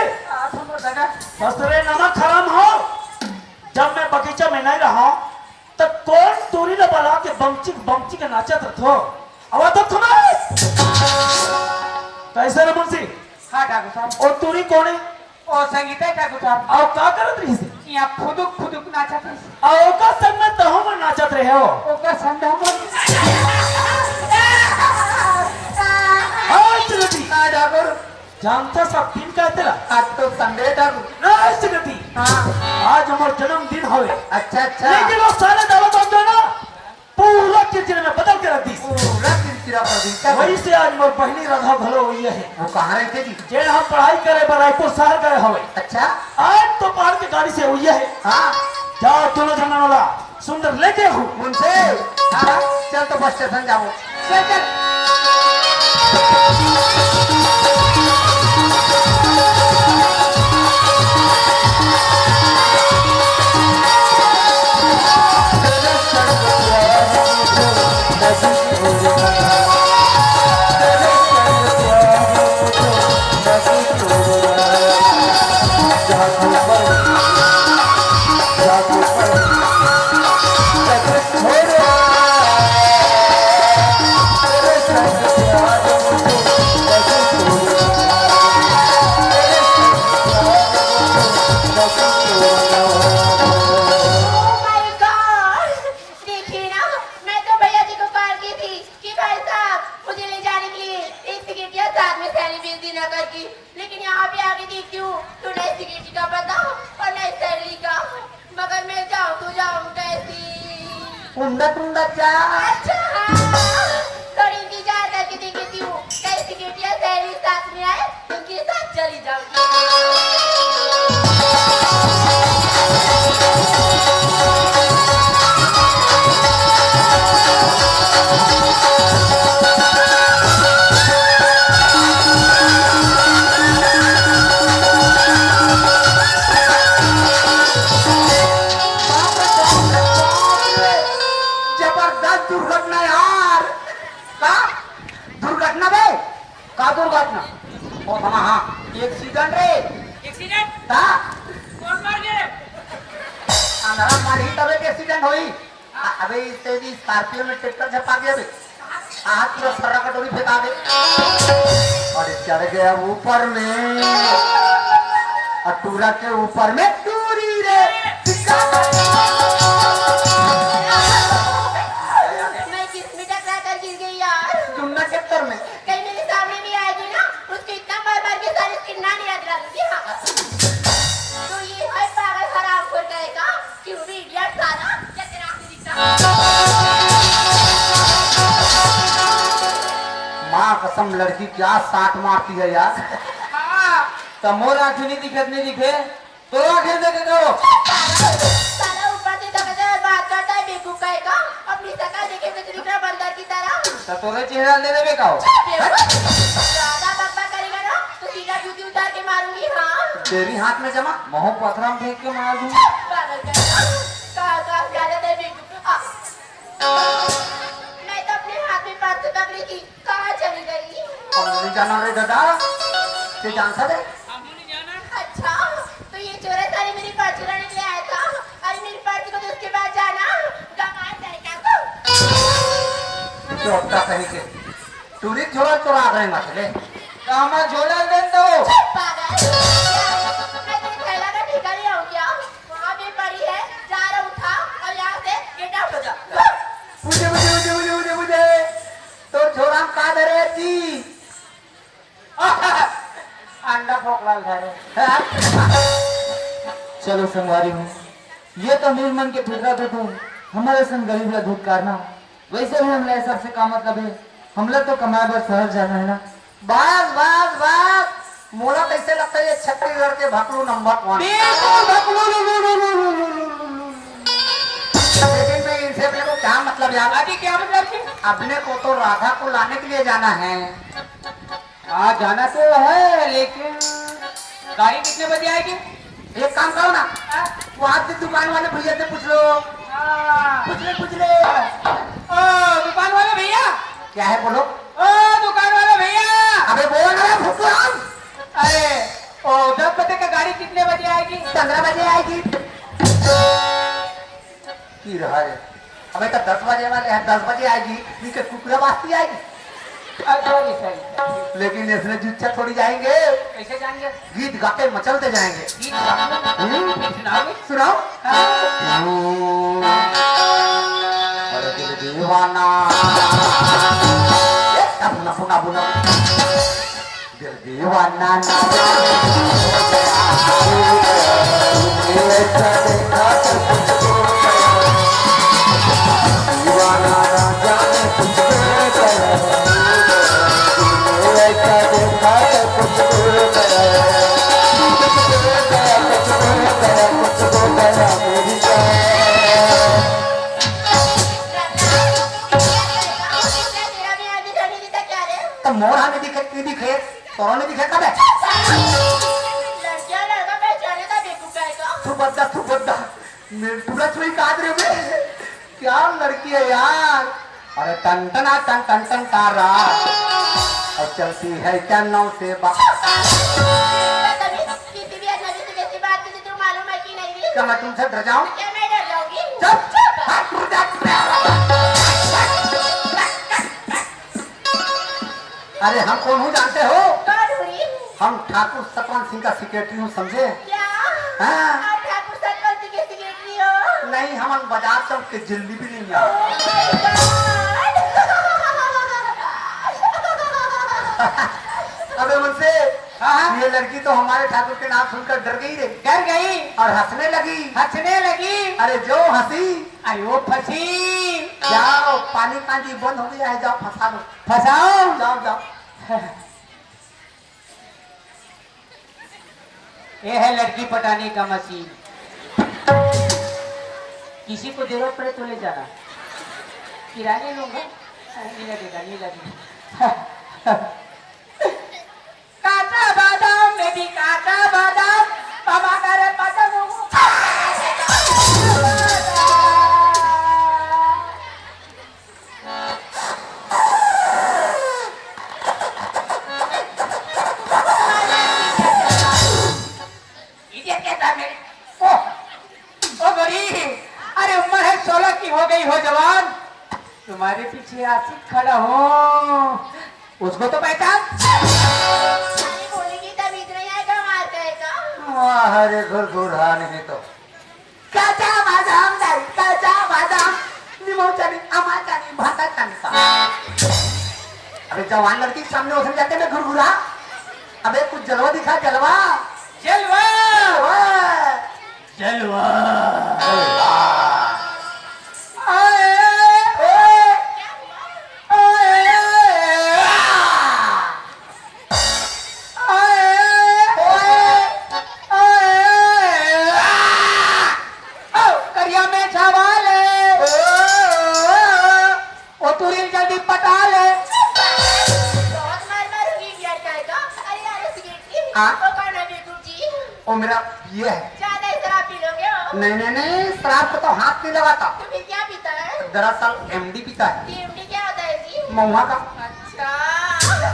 ससुरे नमक हराम हो। जब मैं बगीचा में नहीं रहा, त कोन टूरी ल बला के बमचिक बमचिक नाचत रथो? अवा तो तुम्हारे कैसे रे मुंशी? हाँ ठाकुर साहब। ओ टूरी कोन हे? ओ संगीता ठाकुर साहब। अउ का करत रहिस? यहाँ फुदुक फुदुक नाचत रहिस। अउ ओकर संग में तहूँ मन नाचत रहे हो? ओकर संग हम। हाँ, चलो जी। हाँ ठाकुर। जानता सब दिन का तेरा। आज तो संडे था। नहीं सकती। हाँ। आज हमार जन्मदिन हवे। अच्छा, अच्छा। लेकिन वो साले दादा बाप जो ना, पूरा किरकिरा में बदल के रख दीस। पूरा किरकिरा कर दी। वही से आज मोर बहिनी राधा घलो हुई है। वो कहाँ रहते जी? जे हम पढ़ाई करे बर रायपुर शहर गए हवे। अच्छा। आज तो पहाड़ के गाड़ी से हुई है। हाँ। जाओ दोनों जन वाला। सुंदर लेके हूँ। मुंशी, हाँ, हाँ, चल तो बस स्टेशन जाओ। चल, चल। यहाँ पे आके देखती हूँ तो नई सिगरेटी का पता और नई सैलरी का, मगर मैं जाऊँ तो जाऊँ कैसी? उंदत उंदत जा। अच्छा, हाँ, थोड़ी इंतजार करके देख लेती हूँ, कहीं सिगरेटी या सैलरी साथ में आए, उनके साथ चली जाऊंगी। जबरदस्त दुर्घटना यार। का दुर्घटना बे? का दुर्घटना? ओ थमा, हाँ, एक्सीडेंट रे। एक्सीडेंट? ता? कौन मर गए? अंधारा मारही तबे के एक्सीडेंट होई। आ, अबे इस तेजी स्कॉर्पियो में ट्रैक्टर झपा गया बे। हाथ पूरा सर्रा कटोरी फेंका दे। और चढ़ गया ऊपर में। और टूरा के ऊपर में टूरी रे। मैं किस में टकरा कर गिर गई यार। जुन्ना चक्कर में। कहीं मेरे सामने भी आएगी ना, उसको इतना मार मार के सारी स्किन ना याद रख दूंगी। हाँ। तो ये है पागल हरामखोर कहेगा। क्यों भी इडियट साला, या तेरा आंख नहीं दिखता? माँ कसम, लड़की क्या साट मारती है यार। हाँ। तो मोर आँख नहीं दिखत, नहीं दिखे, तो आँख देखे करो। साला ऊपर से धक्का दे और बात करता है बेवकूफ कहेगा। अपनी शकल देखे तो दिख रहा बंदर की तरह। तो तोरे चेहरा ले लेबे का हो? बेवकूफ। ज्यादा बकबक करेगा ना तो सीधा जूती उतार के मारूंगी। हाँ। तेरी हाथ में जमा, महू पथरा में फेंक के मार दूंगी। पागल कहेगा। कहाँ, कहाँ ज्यादा देर बेवकूफ। आ। मैं तो अपने हाथ में पर्स पकड़ी थी, कहाँ चली गई? अब नहीं जाना रे दादा, ये जान सा दे। अच्छा, तो ये चोरा सारी मेरी पर्स चुराने के लिए आया था। अरे मेरी पर्स को तो उसके बाद जाना, गंवार जाएगा तो। चोट्टा कहीं के, टूरी झोला चुरा रहे मत ले। तो हमारा झोला दे दो। चुप पागल, क्या है? मैं तेरे थैला का ठिकाने आऊँ क्या? वहाँ भी पड़ी है, जा रहा उठा और यहाँ से गेट आउट हो जा। बुझे, बुझे, बुझे, बुझे, बुझे, बुझे। तो झोला में का धरे जी? अंडा फोकला धरे। चलो संगवारी हो, ये तो अमीर मन के फितरत होथे, हमर असन गरीब ला धुतकारना। वैसे भी हमला ये सबसे का मतलब है, हमला तो कमाए बर शहर जाना है ना। बस, बस, बस, मोला कैसे लगता है ये छत्तीसगढ़ के भकलू नंबर वन। बिल्कुल भकलू, लू, लू, लू, लू, लू, लू, लू, लू, लू। लेकिन मैं इनसे अपने को क्या मतलब यार? अभी क्या मतलब जी? अपने को तो राधा को लाने के लिए जाना है। हाँ, जाना तो है, लेकिन गाड़ी कितने बजे आएगी? एक काम करो ना, हाँ? वो आपके दुकान वाले भैया से पूछ लो। हाँ। पूछ ले, पूछ ले। ओ, दुकान वाले भैया। क्या है, बोलो। ओ, दुकान वाले भैया। अबे बोल रहे फुकराम। अरे, ओ, दस बजे का गाड़ी कितने बजे आएगी? पन्द्रह बजे आएगी। की रहा है। अबे तो दस बजे वाले हैं, दस बजे आएगी, नीचे कुकरा बास्ती आएगी। अच्छा, सही, सही। लेकिन इसमें जुच्छा थोड़ी जाएंगे। कैसे जाएंगे? गीत गाते मचलते जाएंगे। गीत गाते? हम्म? सुनाओगे? सुनाओ। हाँ। हम्म। अरे दिल दीवाना। ए, बुना, बुना, बुना। दिल दीवाना ना। दीवाना ना जाने तुझको गया। ऐसा देखा तो तुझको गया। तुझको गया, तुझको गया, तुझको गया, मेरी जान। तो मोर हाथ में दिखे, की दिखे? तोरो नहीं दिखे कबे? लड़कियां लड़का पहचाने का बेवकूफ है तो। तू बद्दा, तू बद्दा। मैं पूरा छुई काट रहे बे। क्या लड़की है यार? अरे टन टना टन टन टन तारा। और चलती है क्या नौ से बा-, बदतमीज, किसी भी अजनबी से कैसी बात की तुझे मालूम है कि नहीं रे? क्या मैं तुमसे डर जाऊं? क्या मैं डर जाऊंगी? चुप! चुप! हट, हट, हट। अरे हम कौन हूँ जानते हो? कौन हुई? हम ठाकुर सतवंत सिंह का सेक्रेटरी हूँ, समझे? क्या? हाँ। आप ठाकुर सतवंत सिंह के सेक्रेटरी हो? नहीं, हम बाजार चौक के जिलेबी नहीं यार। Oh my God! अबे मुझसे हाँ। ये लड़की तो हमारे ठाकुर के नाम सुनकर डर गई रे। डर गई। और हंसने लगी। हंसने लगी। अरे जो हंसी। अरे वो फंसी। जाओ, पानी कांजी बंद हो गया है, जाओ फंसा दो। फंसाओ। जाओ, जाओ। ये है लड़की पटाने का मशीन। किसी को जरूरत पड़े तो ले जाना, किराए नहीं लूंगा। नहीं लगेगा, नहीं लगेगा। काचा बादाम बेबी, काचा बादाम। मामा का रे पतंग। इडियट के साथ मेरे, ओ, ओ गोरी, अरे उम्र है सोलह की, हो गई हो जवान, तुम्हारे पीछे आशिक खड़ा हो, उसको तो पहचान। अरे बोलेगी तब इतना ही आएगा, मार जाएगा। वाह रे घुरघुरा, नहीं तो। काचा बादाम दाई, काचा बादाम, निमो चानी, अमा चानी, भाता चानी का। अबे जवान लड़की के सामने उछल जाते ना घुरघुरा। अबे कुछ जलवा दिखा, जलवा। जलवा। जलवा। जलवा। जलवा। आए। ए। आए। आए, ओए, आए, आ। ओ, करिया में छावा ले। ओ, ओ, तू रील जल्दी पटा ले। बहुत मार मारूंगी इंडियन का। अरे यार, सिगरेट की। हाँ? वो कौन है, बिल्कुल जी? वो मेरा ये है। ज्यादा ही शराब पी लोगे हो? नहीं, नहीं, नहीं, शराब को तो हाथ नहीं लगाता। तो फिर क्या पीता है? दरअसल एमडी पीता है। ये एमडी क्या होता है जी? महुआ का। अच्छा। हाँ?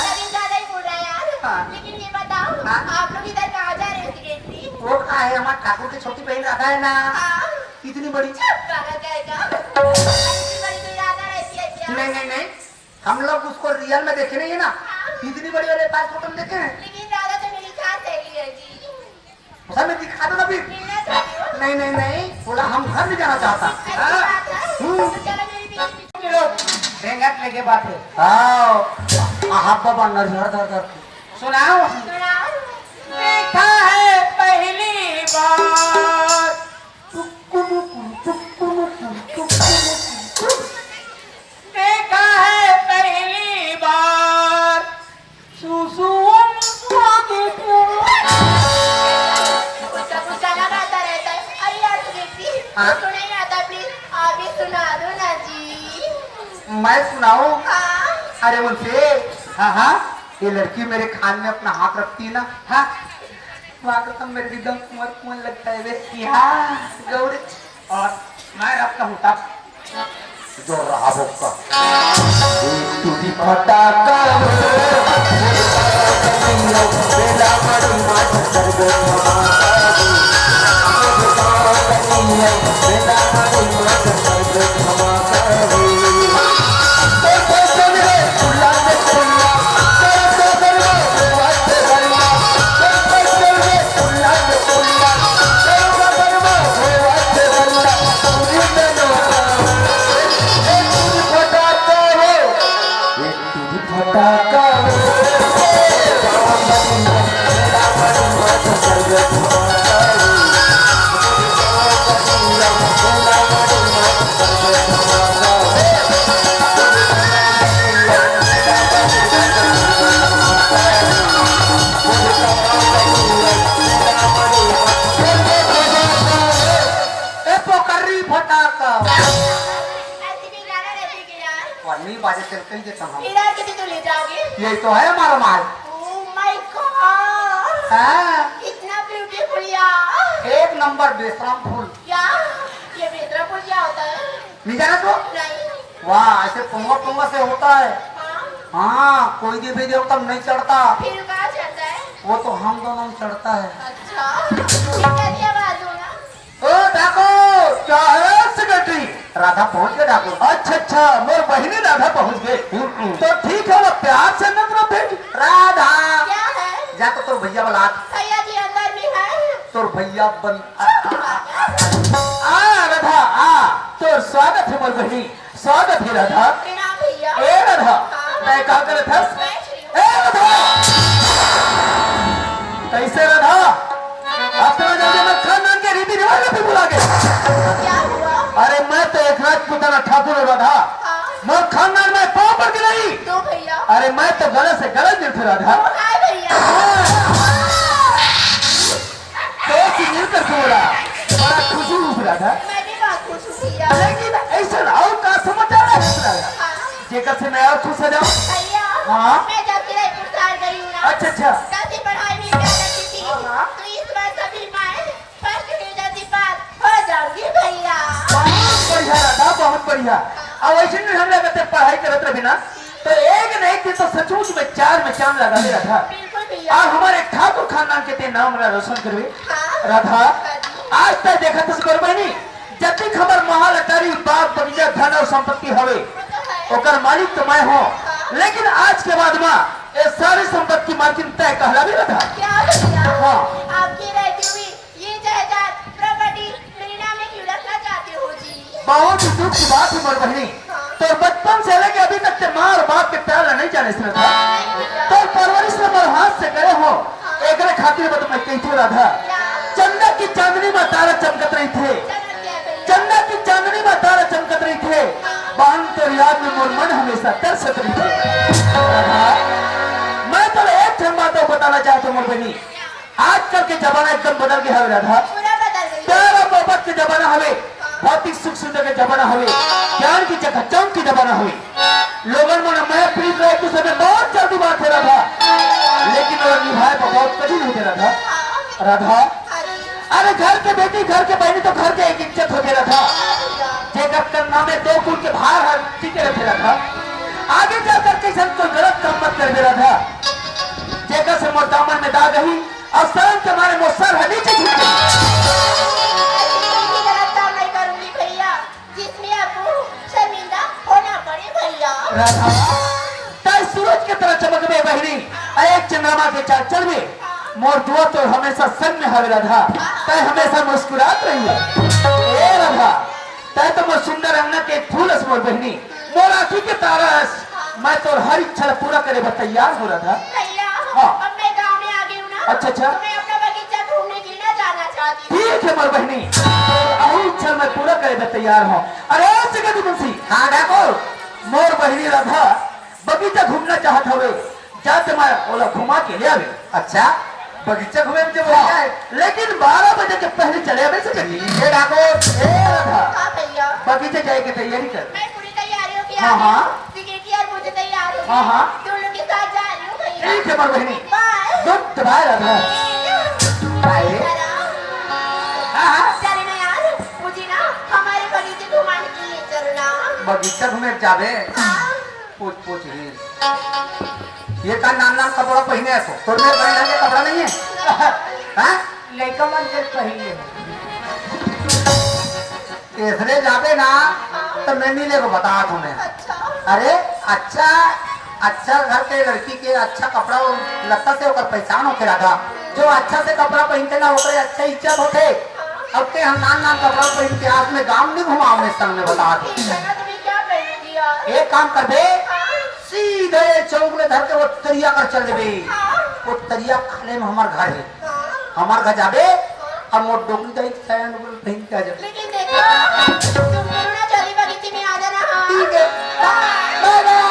लेकिन ज्यादा ही बोल रहा है यार। हाँ। लेकिन ये बताओ, हाँ? आप लोग इधर कहाँ जा रहे हो सिगरेट पी? वो कहाँ है, हमारे ठाकुर की छोटी बहन राधा है ना, हाँ। इतनी बड़ी। चुप, पागल कहेगा। इतनी बड़ी कोई राधा रहती है क्या? नहीं, नहीं, नहीं, हम लोग उसको रियल में देखे नहीं है ना, हाँ। इतनी बड़ी वाले पास फोटो में देखे हैं। लेकिन राधा तो मेरी खास सहेली है जी। उसे मैं दिखा दो ना फिर। मिलना चाहती हो? नहीं, नहीं, नहीं, बोला हम घर नहीं जाना चाहता। ऐसी हाँ? बात है? हम्म। तो चलो मेरी बीच में। रेंगट लेके बात है। आओ। आहा बाबा नरिहर धर धर के। सुनाओ। सुनाओ। देखा है पहली बार। टुक्कु मुक्कु, टुक्कु मुक्कु, टुक्कु मुक्कु। देखा है पहली बार। सुसु सुसु के प्यार। उसका कुछ गाना गाता रहता है। अरे यार, सुनीति, हाँ? उसको नहीं आता, प्लीज आप ही सुना दो ना जी। मैं सुनाऊं? हाँ। अरे उनसे, हाँ, हाँ। ये लड़की मेरे कान में अपना हाथ रखती है ना, हाँ, वहाँ कसम मेरे एकदम कुंवर कुंवर लगता है बे। हाँ। गौरी। और मैं रखता हूँ तब। जो रहा वो का। एक टूटी फटाका हो, बेला बड़ी मार कर दो धमाका हो। बेला बड़ी मार कर दो धमाका हो। फटाका। ए पोकरी फटाका। ऐसी भी गाना रहती है यार। और नहीं बाजे चल कहीं देता हम। इधर किसी तो ले जाओगे? यही तो है हमारा माल। Oh my God। हाँ। इतना ब्यूटीफुल यार। एक नंबर बेशरम फूल। क्या? ये बेशरम फूल क्या होता है? नहीं जाना तो? नहीं। वाह, ऐसे पोंगा पोंगा से होता है। हाँ। हाँ, कोई भी भेजे हो तब नहीं चढ़ता। फिर कहाँ चढ़ता है? वो तो हम दोनों में चढ़ता है। अच्छा, फिर कैसी आवाज होगा? ओ ठाकुर, क्या है सेक्रेटरी? राधा पहुंच गए ठाकुर। अच्छा, अच्छा, मोर बहिनी राधा पहुंच गए। हम्म, हम्म। तो ठीक है, वो प्यार से नजर भेज। राधा। क्या है? जा तो तोर भैया बला। भैया जी अंदर में है। तोर भैया बन। आ, आ, आ, आ, आ, राधा, आ, तोर स्वागत है मोर बहिनी। स्वागत है राधा। प्रणाम भैया। ए राधा, हाँ। तैं का करत हस? बैठ रही हूँ। ए राधा! कैसे राधा? अतना जल्दी मैं खानदान के रीति रिवाज में भी भुला गए। क्या हुआ? अरे मैं तो एक राजपूताना ठाकुर हूँ राधा। हाँ। मोर खानदान में पाँव पड़ के नहीं। तो भैया। अरे मैं तो गले से गले मिलते राधा। तो हाय भैया। हाँ। तो मिलकर बोला, बड़ा खुशी हुई राधा। मैं भी बहुत खुश हूँ भैया। लेकिन ऐसा और का समाचार है राधा? हाँ। जेकर से मैं और खुश हो जाऊं। भैया, हाँ? मैं जब से रायपुर शहर गई हूँ ना, अच्छा, अच्छा। तब से पढ़ाई में क्या लगी थी। हाँ, हाँ। तो इस बार सभी मैं फर्स्ट डिवीजन से पास हो जाऊंगी भैया। बहुत बढ़िया राधा, बहुत बढ़िया। अब ऐसे में हम लोग जब पढ़ाई करत रही ना, तो एक न एक दिन तो सचमुच में चार में चांद लगा दे राधा। बिल्कुल भैया। और हमारे ठाकुर खानदान के ते नाम ला रोशन करवे। हाँ। राधा, हाँ जी। आज तक देखा था गुरु बहनी, जतिक हमर महल अटारी, बाग बगीचा, धन और संपत्ति हवे, ओकर मालिक तो मैं हूँ। लेकिन आज के बाद में ये सारी संपत्ति मालकिन तय कहला भी रहा। क्या भैया? हाँ। आपकी रहती हुई ये जायदाद, प्रॉपर्टी मेरे नाम में क्यों रखना चाहते हो जी? बहुत ही दुख की बात है मोर बहनी। हाँ। तो बचपन से लेके अभी तक ते माँ और बाप के प्यार ला नहीं जाने से था। नहीं भैया। तो परवरिश ला मोर हाथ से करे हो, एकरे खातिर बस मैं कहिथों राधा। चंदा की चांदनी में तारा चमकत रहिथे। चंदा की चांदनी में तारा चमकत रहिथे। बहन तोर याद में मोर मन हमेशा तरसत रहिथे। राधा, मैं तो एक ठन बात अउ बताना चाहत हूँ मोर बहनी। आजकल के जमाना एकदम बदल गया हवे राधा। पूरा बदल गया। प्यार और मोहब्बत के जमाना हवे। भौतिक सुख सुविधा के जमाना हवे, ज्ञान की जगह चौक के जमाना हवे। लोगन मन मया प्रीत रहे तो समय बहुत जल्दी बात है राधा, लेकिन वो निभाए पर बहुत कठिन होते राधा। राधा, अरे घर के बेटी, घर के बहनी तो घर के एक इज्जत होते राधा। जेकर करना में दो कुल के भार हर टिके रहते राधा। आगे जाकर कैसन कोई गलत काम मत कर दे राधा, जेकर से मोर दामन में दाग रही और शर्म के मारे मोर सर है नीचे झुक गई। ऐसी कोई भी गलत काम नहीं करूंगी भैया। जिसमें आपको शर्मिंदा होना पड़े भैया। राधा, तय सूरज के तरह चमकबे बहिनी, अरे चंद्रमा के चाल चलबे। मोर दुआ तो हमेशा संग में हवे राधा, तय हमेशा मुस्कुरात रहिए। ए राधा, तय तो मोर सुंदर अंगना के फूल अस मोर बहिनी, मोर आँखी के तारा अस। मैं तोर हर इच्छा ला पूरा करे बर तैयार हूँ राधा। भैया, हाँ। अब मैं गाँव में आ गई हूँ ना, अच्छा, अच्छा। तो मैं अपना बगीचा घूमने के लिए ना जाना चाहती हूँ। ठीक है मोर बहिनी, अहू इच्छा मैं पूरा करे बर तैयार हूँ। अरे जगत मुंशी। हाँ ठाकुर। मोर बहिनी राधा बगीचा घूमना चाहत हवे, जाते मैं ओला घुमा के ले आवे। अच्छा, बगीचा घूमे में जब हो जाए। लेकिन बारह बजे के पहले चले आवे से कही। ए ठाकुर। ए राधा। हाँ भैया। बगीचा जाए के तैयारी कर। मैं पूरी तैयारियों की हाँ, आ गई हाँ। हूँ। सिक्योरिटी और मुझे तैयार हो हाँ, गई। हाँ। दोनों के साथ जा रही हूँ भैया। ठीक है मोर बहिनी। बाय। गुड बाय राधा। बाय। राधा। हाँ, हाँ। चले ना यार, मुझे ना हमारे बगीचे घुमाने के लिए चलो ना। बगीचा घूमे जावे। हाँ। पूछ पूछ ही। ये का नान नान कपड़ा पहिने हस? तोर में बड़े ढंग के कपड़ा नहीं है? हाँ? लइका मन के पहिने। इसने जाबे ना, तो मैं नहीं लेको बता तुम्हें। अच्छा। अरे, अच्छा, अच्छा घर के लड़की के अच्छा कपड़ा और लत्ता से ओकर पहचान होके रहा। जो अच्छा से कपड़ा पहनते ना, ओकरे अच्छा इज्जत होते। अब ते हम नान नान कपड़ा पहन के आज में गांव नहीं घुमाओ में संग में बता दो। ठीक है ना, तो मैं क्या पहनूंगी यार? एक काम करबे, हाँ। सीधे चौक ले धर के वो तरिया कर चल देबे। हाँ। वो तरिया खाले में हमार घर है। हाँ। हमार घर जाबे, हाँ। अब वो डोकरी दाई के साया डोकरी पहन के आ जाबे। लेकिन देखो, तुम दोनों ना जल्दी बगीचे में आ जाना, हाँ। ठीक है। बाय। बाय बाय।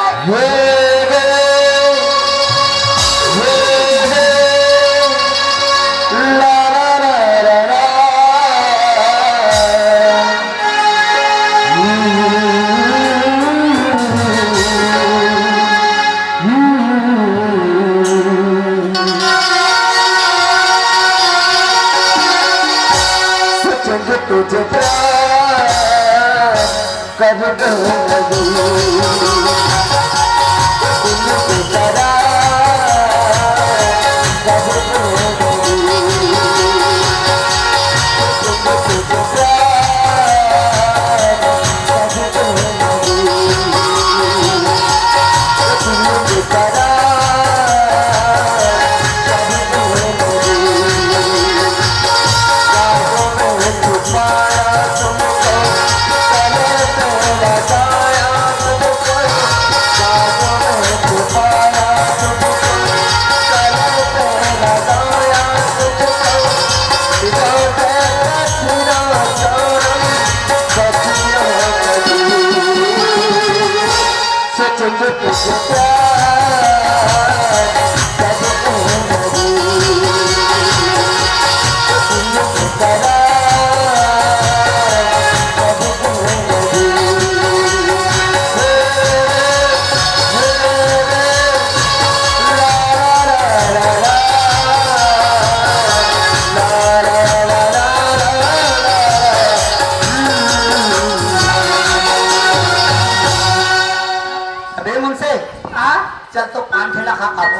अबे मुंशी, हाँ? चल तो पान ठेला खा खाबो।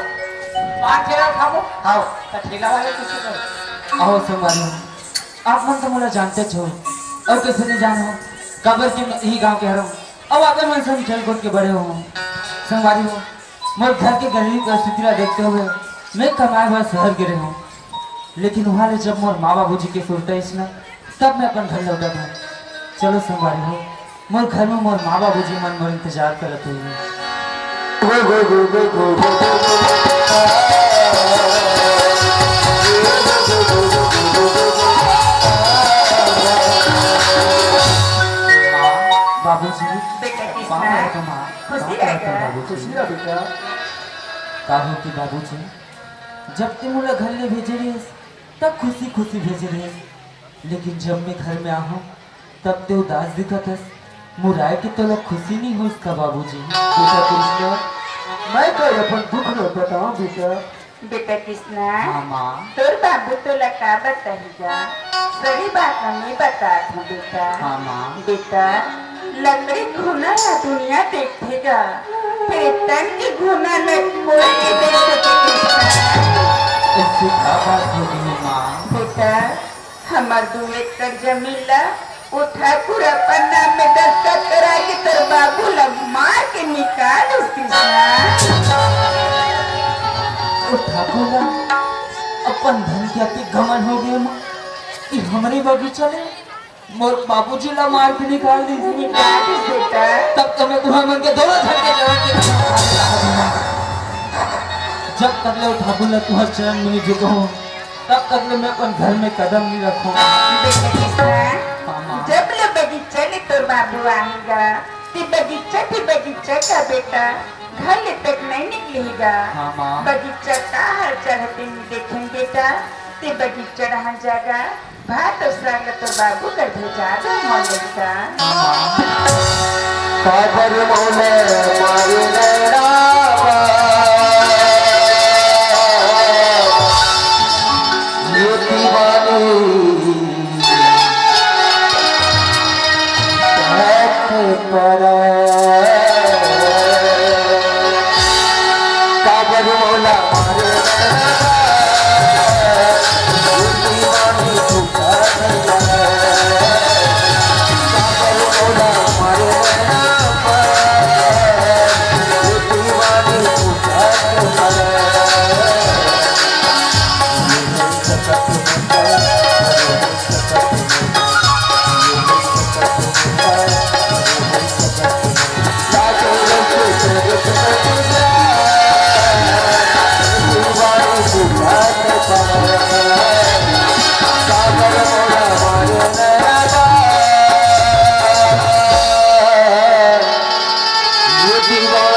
पान ठेला खाबो? हाव। त ठेला वाले कुछ कहो। अहो संगवारी हो, आप मन तो मोला जानते हो, अउ कैसे नहीं जानो, काबर कि मैं यही गांव के हरव, अउ आपे मन संग खेल कूद के बड़े हो। संगवारी हो, मोर घर के गरीबी परिस्थिति ला देखते हुए मैं कमाए बर शहर गे रहेंव, लेकिन वहाँ ले जब मोर माँ बाबूजी के सुरता आइस ना, तब मैं अपन घर लौटत हंव। चलो संगवारी हो, मोर घर में मोर माँ बाबूजी मन मोर इंतजार करत होही। माँ, बाबूजी, बेटा कृष्णा, माँ, खुशी रह। बाबूजी। खुशी रह बेटा। काहे कि बाबूजी, जब ते मोला घर ले भेजे रहिस, तब खुशी खुशी भेजे रहिस, लेकिन जब मैं घर में आहूं, तब ते उदास दिखत हस। मुराए के तोला खुशी नहीं होइस का बाबूजी? बेटा कृष्णा, मैं तो अपन दुख न बताऊं बेटा। बेटा कृष्णा, हाँ माँ। तोर बाबू तोला का बताही गा? सही बात मैं बतात हूँ बेटा। हाँ माँ। बेटा, लकड़ी घुना ला दुनिया देखथे गा, फेर तन के घुना ला कोई नहीं देख सके कृष्णा। ऐसी का बात हो गई माँ? बेटा, हमर दू एकड़ जमीन ला ओ ठाकुर अपन नाम में दस्तखत करा के तोर बाबू ला मार के निकाल दिस कृष्णा। ओ ठाकुर ला अपन धन के अति घमंड हो गए माँ, कि हमरे बगीचा ले मोर बाबूजी ला मार के निकाल दिस। निकाल दिस बेटा। तब तो मैं तुम्हार मन के दोनों झन के जवान के जब तक ले ओ ठाकुर ला तुम्हार चरण में नहीं झुकाहूं, तब तक ले मैं अपन घर में कदम नहीं रखूं। बेटा कृष्णा, हाँ माँ। जब ले बगीचा ले तोर बाबू आही गा, ते बगीचा, ते बगीचा का बेटा, घर ले तक नहीं निकलही गा। हाँ माँ। बगीचा का हाल चाल हे तेन देखेन बेटा, ते बगीचा रहन जागा, भात अउ साग ल तोर बाबू कर भेजा दे मोर लइका। काबर मोला मारे नैना बा, ये दीवानी बात परा। काबर मोला मारे नैना बा, ये दीवानी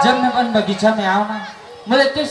जब मैं अपन बगीचा में आऊं ना, मोला एक